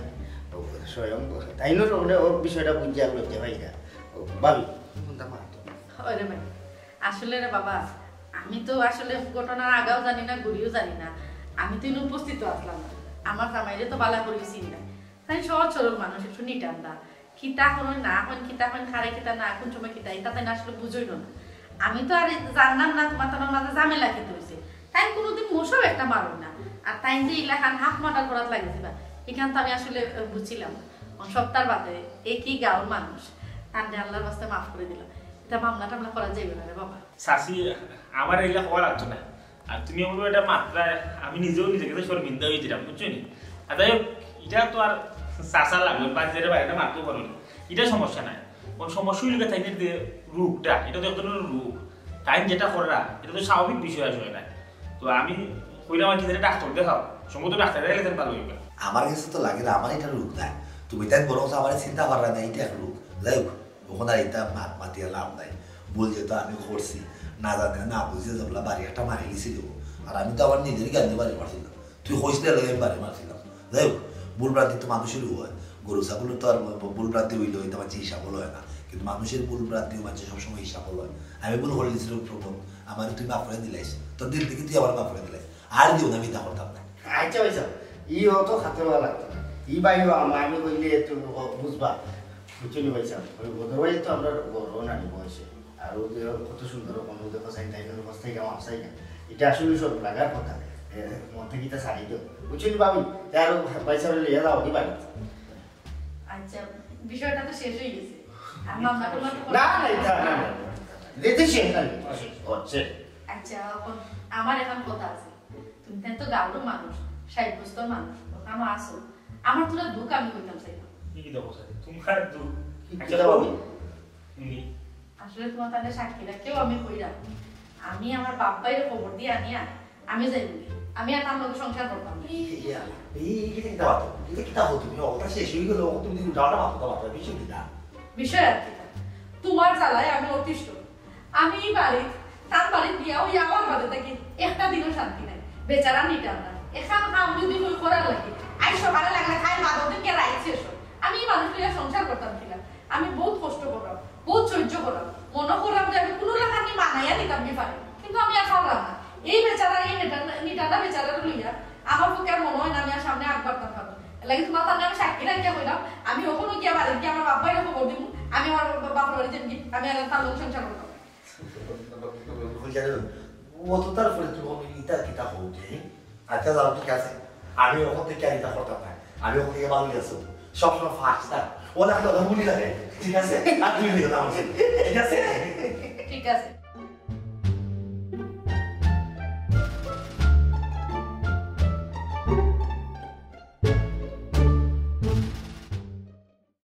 ও স্বয়ং তাই নয়, ওর বিষয়টা বুঝিয়া লজ্জা পাইরা। ও ভাবি, কোনটা মারতো? ওরে ভাই, আসলে রে বাবা, আমি তো আসলে ঘটনার আগাও জানি না, ঘুরিও জানি না। আমি তো এনে উপস্থিত আসলাম না। আমার জামাইরে তো বালা করি চিনি না। তাই সহজ সরল মানুষ, একটু নিটান্দা। কিতা করইন না করইন, কিতা করইন, কারে কিতা না, কোন সময় কিতা, ইতা তাইন আসলে বুঝইন না। আমি তো আর জানলাম না তুমার তানর মাঝে ঝামেলা কিতা অইছে। তাইন কুনুদিন মোশাও একটা মারইন না। আর তাইন যে ইলাখান হাফ মার্ডার করাত লাগি যিবা, ইখান তো আমি আসলে, আহ, বুঝছিলাম না। অখন সপ্তাহ বাদে একই গাঁওর মানুষ, তানরে আল্লার ওয়াস্তে মাফ করি দিলাম। ইতা মামলা টামলা করা যাইবো না রে বাবা। চাচি, আমার ইলা কওয়া লাগতো না। আর তুমি এমন একটা মাতরায়, আমি নিজেও নিজের কাছে শর্মিন্দা অইযিরাম, বুঝছো নি? আর যাই হোক, ইটা তো আর চাচা লাগবে, বাড়ির বাইরে মারতেও পারো না, ইটা সমস্যা নাই। কোন সমস্যা অইলে তাইন যে রোগটা, ইটা তো এক ধরনের রোগ। তাইন যেটা কররা, ইটা তো স্বাভাবিক বিষয় আসলে না। তো আমি কইলাম আর কি, তাইলে ডাক্তার দেখাও, সম্ভবত ডাক্তার দেখাইলে তাইন ভালো অইবা। আমার কাছে তো লাগে না আমার ইটা রোগ না, তুমি তাইন বরং আমার চিন্তা কররা না, ইটা এক রোগ। যাই হোক, অখন আর ইতা মাত মাতিয়া লাভ নাই। ভুল যেহেতু আমি করছি, না জানে না বুঝে যেবলা বাড়ি একটা মারি গেছিল। আর আমি তো আমার নিজের জ্ঞানে বাড়ি মারছিলাম, তুই কইস না লাগে আমি বাড়ি মারছিলাম। যাই হোক, ভুল ভ্রান্তি তো মানুষেরও হয়, গরু ছাগলের তো আর ভুল ভ্রান্তি অইলে অইতে পারছে হিসাব অয় না, কিন্তু মানুষের ভুল ভ্রান্তি মানষে সবসময় হিসাব অয়। আমি ভুল করি দিয়েছিলাম প্রমোদ, আমার তুই মাফ করে দিলাইস, তোর দিল থেকে তুই আমার মাফ করে দিলাইস, আর দিও না, আমি তা করতাম না। আচ্ছা ভাই সাহেব, ই অত খাতে লাগতো না। ই ভাই আমি কইলে একটু বুঝবা। বুঝছো নি ভাই সাহেব? ওই ওদের ভাই তো আমরা বড় নানি বয়সে। আর ও যে কত সুন্দর, কোনো দেখো সাইন তাই কোনো বস্তায় কেমন আফসাই কেন? এটা আসলে সব লাগার কথা। এ, মন থেকে এটা সারি দেও। বুঝছো নি ভাবি? তাই আরো ভাই সাহেব লিয়ে যাও, কি ভাই? আচ্ছা, বিষয়টা তো শেষ হয়ে গেছে। আর মামলা টামলা তো না, না, এটা না, না, না। এটা শেষ না, শেষ হচ্ছে। আচ্ছা, এখন আমার এখন কথা আছে। তুমি তাই তো গাঁওর মানুষ, সাব্যস্ত মানুষ, ওখানে আসো। আমার তোরা দুঃখ আমি কইতাম চাই না। কি কি দেখো স্যার? তোমার দুঃখ। কি আচ্ছা, কি দেখো? তুমি আসলে তোমার তাহলে সাক্ষী রাখেও আমি কইরাম। আমি আমার বাপ ভাইরে খবর দিয়া আনিয়া আমি যাইমুগি। আমি আর তার লগে সংসার করতাম না। ইয়া, এই, এই, এটা কিতা মাতো? এটা কিতা মাতো তুমি? অবস্থা শেষ হয়ে গেল, তুমি দিন উল্টা পাল্টা মাতো, মাতো, বিষয় কিতা? বিষয় আর কিতা? তোমার জ্বালায় আমি অতিষ্ঠ। আমি এই বাড়িত, তার বাড়িত বিয়া হইয়া আমার বাদে থাকি একটা দিনও শান্তি নাই। বেচারা নিটার না। এখান কাম যদি কই করার লাগে, আজ সকালে লাগলে খাই বাদর দিন কে রাইত শেষ হয়। আমি এই মানুষ লইয়া সংসার করতাম কিনা? আমি বহুত কষ্ট করলাম, বহুত সহ্য করলাম। মনে করলাম যে আমি কোনো লাখানি মানাইয়া নিতাম কি পারে, কিন্তু আমি আর পারলাম না। এই বেচারা, এই নিটার, নিটার বেচারা লইয়া আমার পক্ষে আর মনে হয় না আমি আর সামনে আগ বাড়তাম পারবো। এর লাগি তোমার সামনে আমি সাক্ষী রাখিয়া কইলাম, আমি ওখানে গিয়া বাড়িত গিয়া আমার বাপ ভাইরে খবর দিমু, আমি আমার বাপর বাড়ি যাইমুগি, আমি আর তার লগে সংসার করতাম না। বুঝলেন? ও তো তারপরে তুমি বলো, ইতা কিতা হও যে? আচ্ছা, যাও, ঠিক আছে। আমি ওখান থেকে আর ইতা করতাম না। আমি ওখান থেকে ভালো গেছো। সবসময় ফার্স্ট থাক। ও না, তো ভুলি লাগে। ঠিক আছে? আর তুমি নিয়ে যাও আমার সাথে। ঠিক আছে? ঠিক আছে।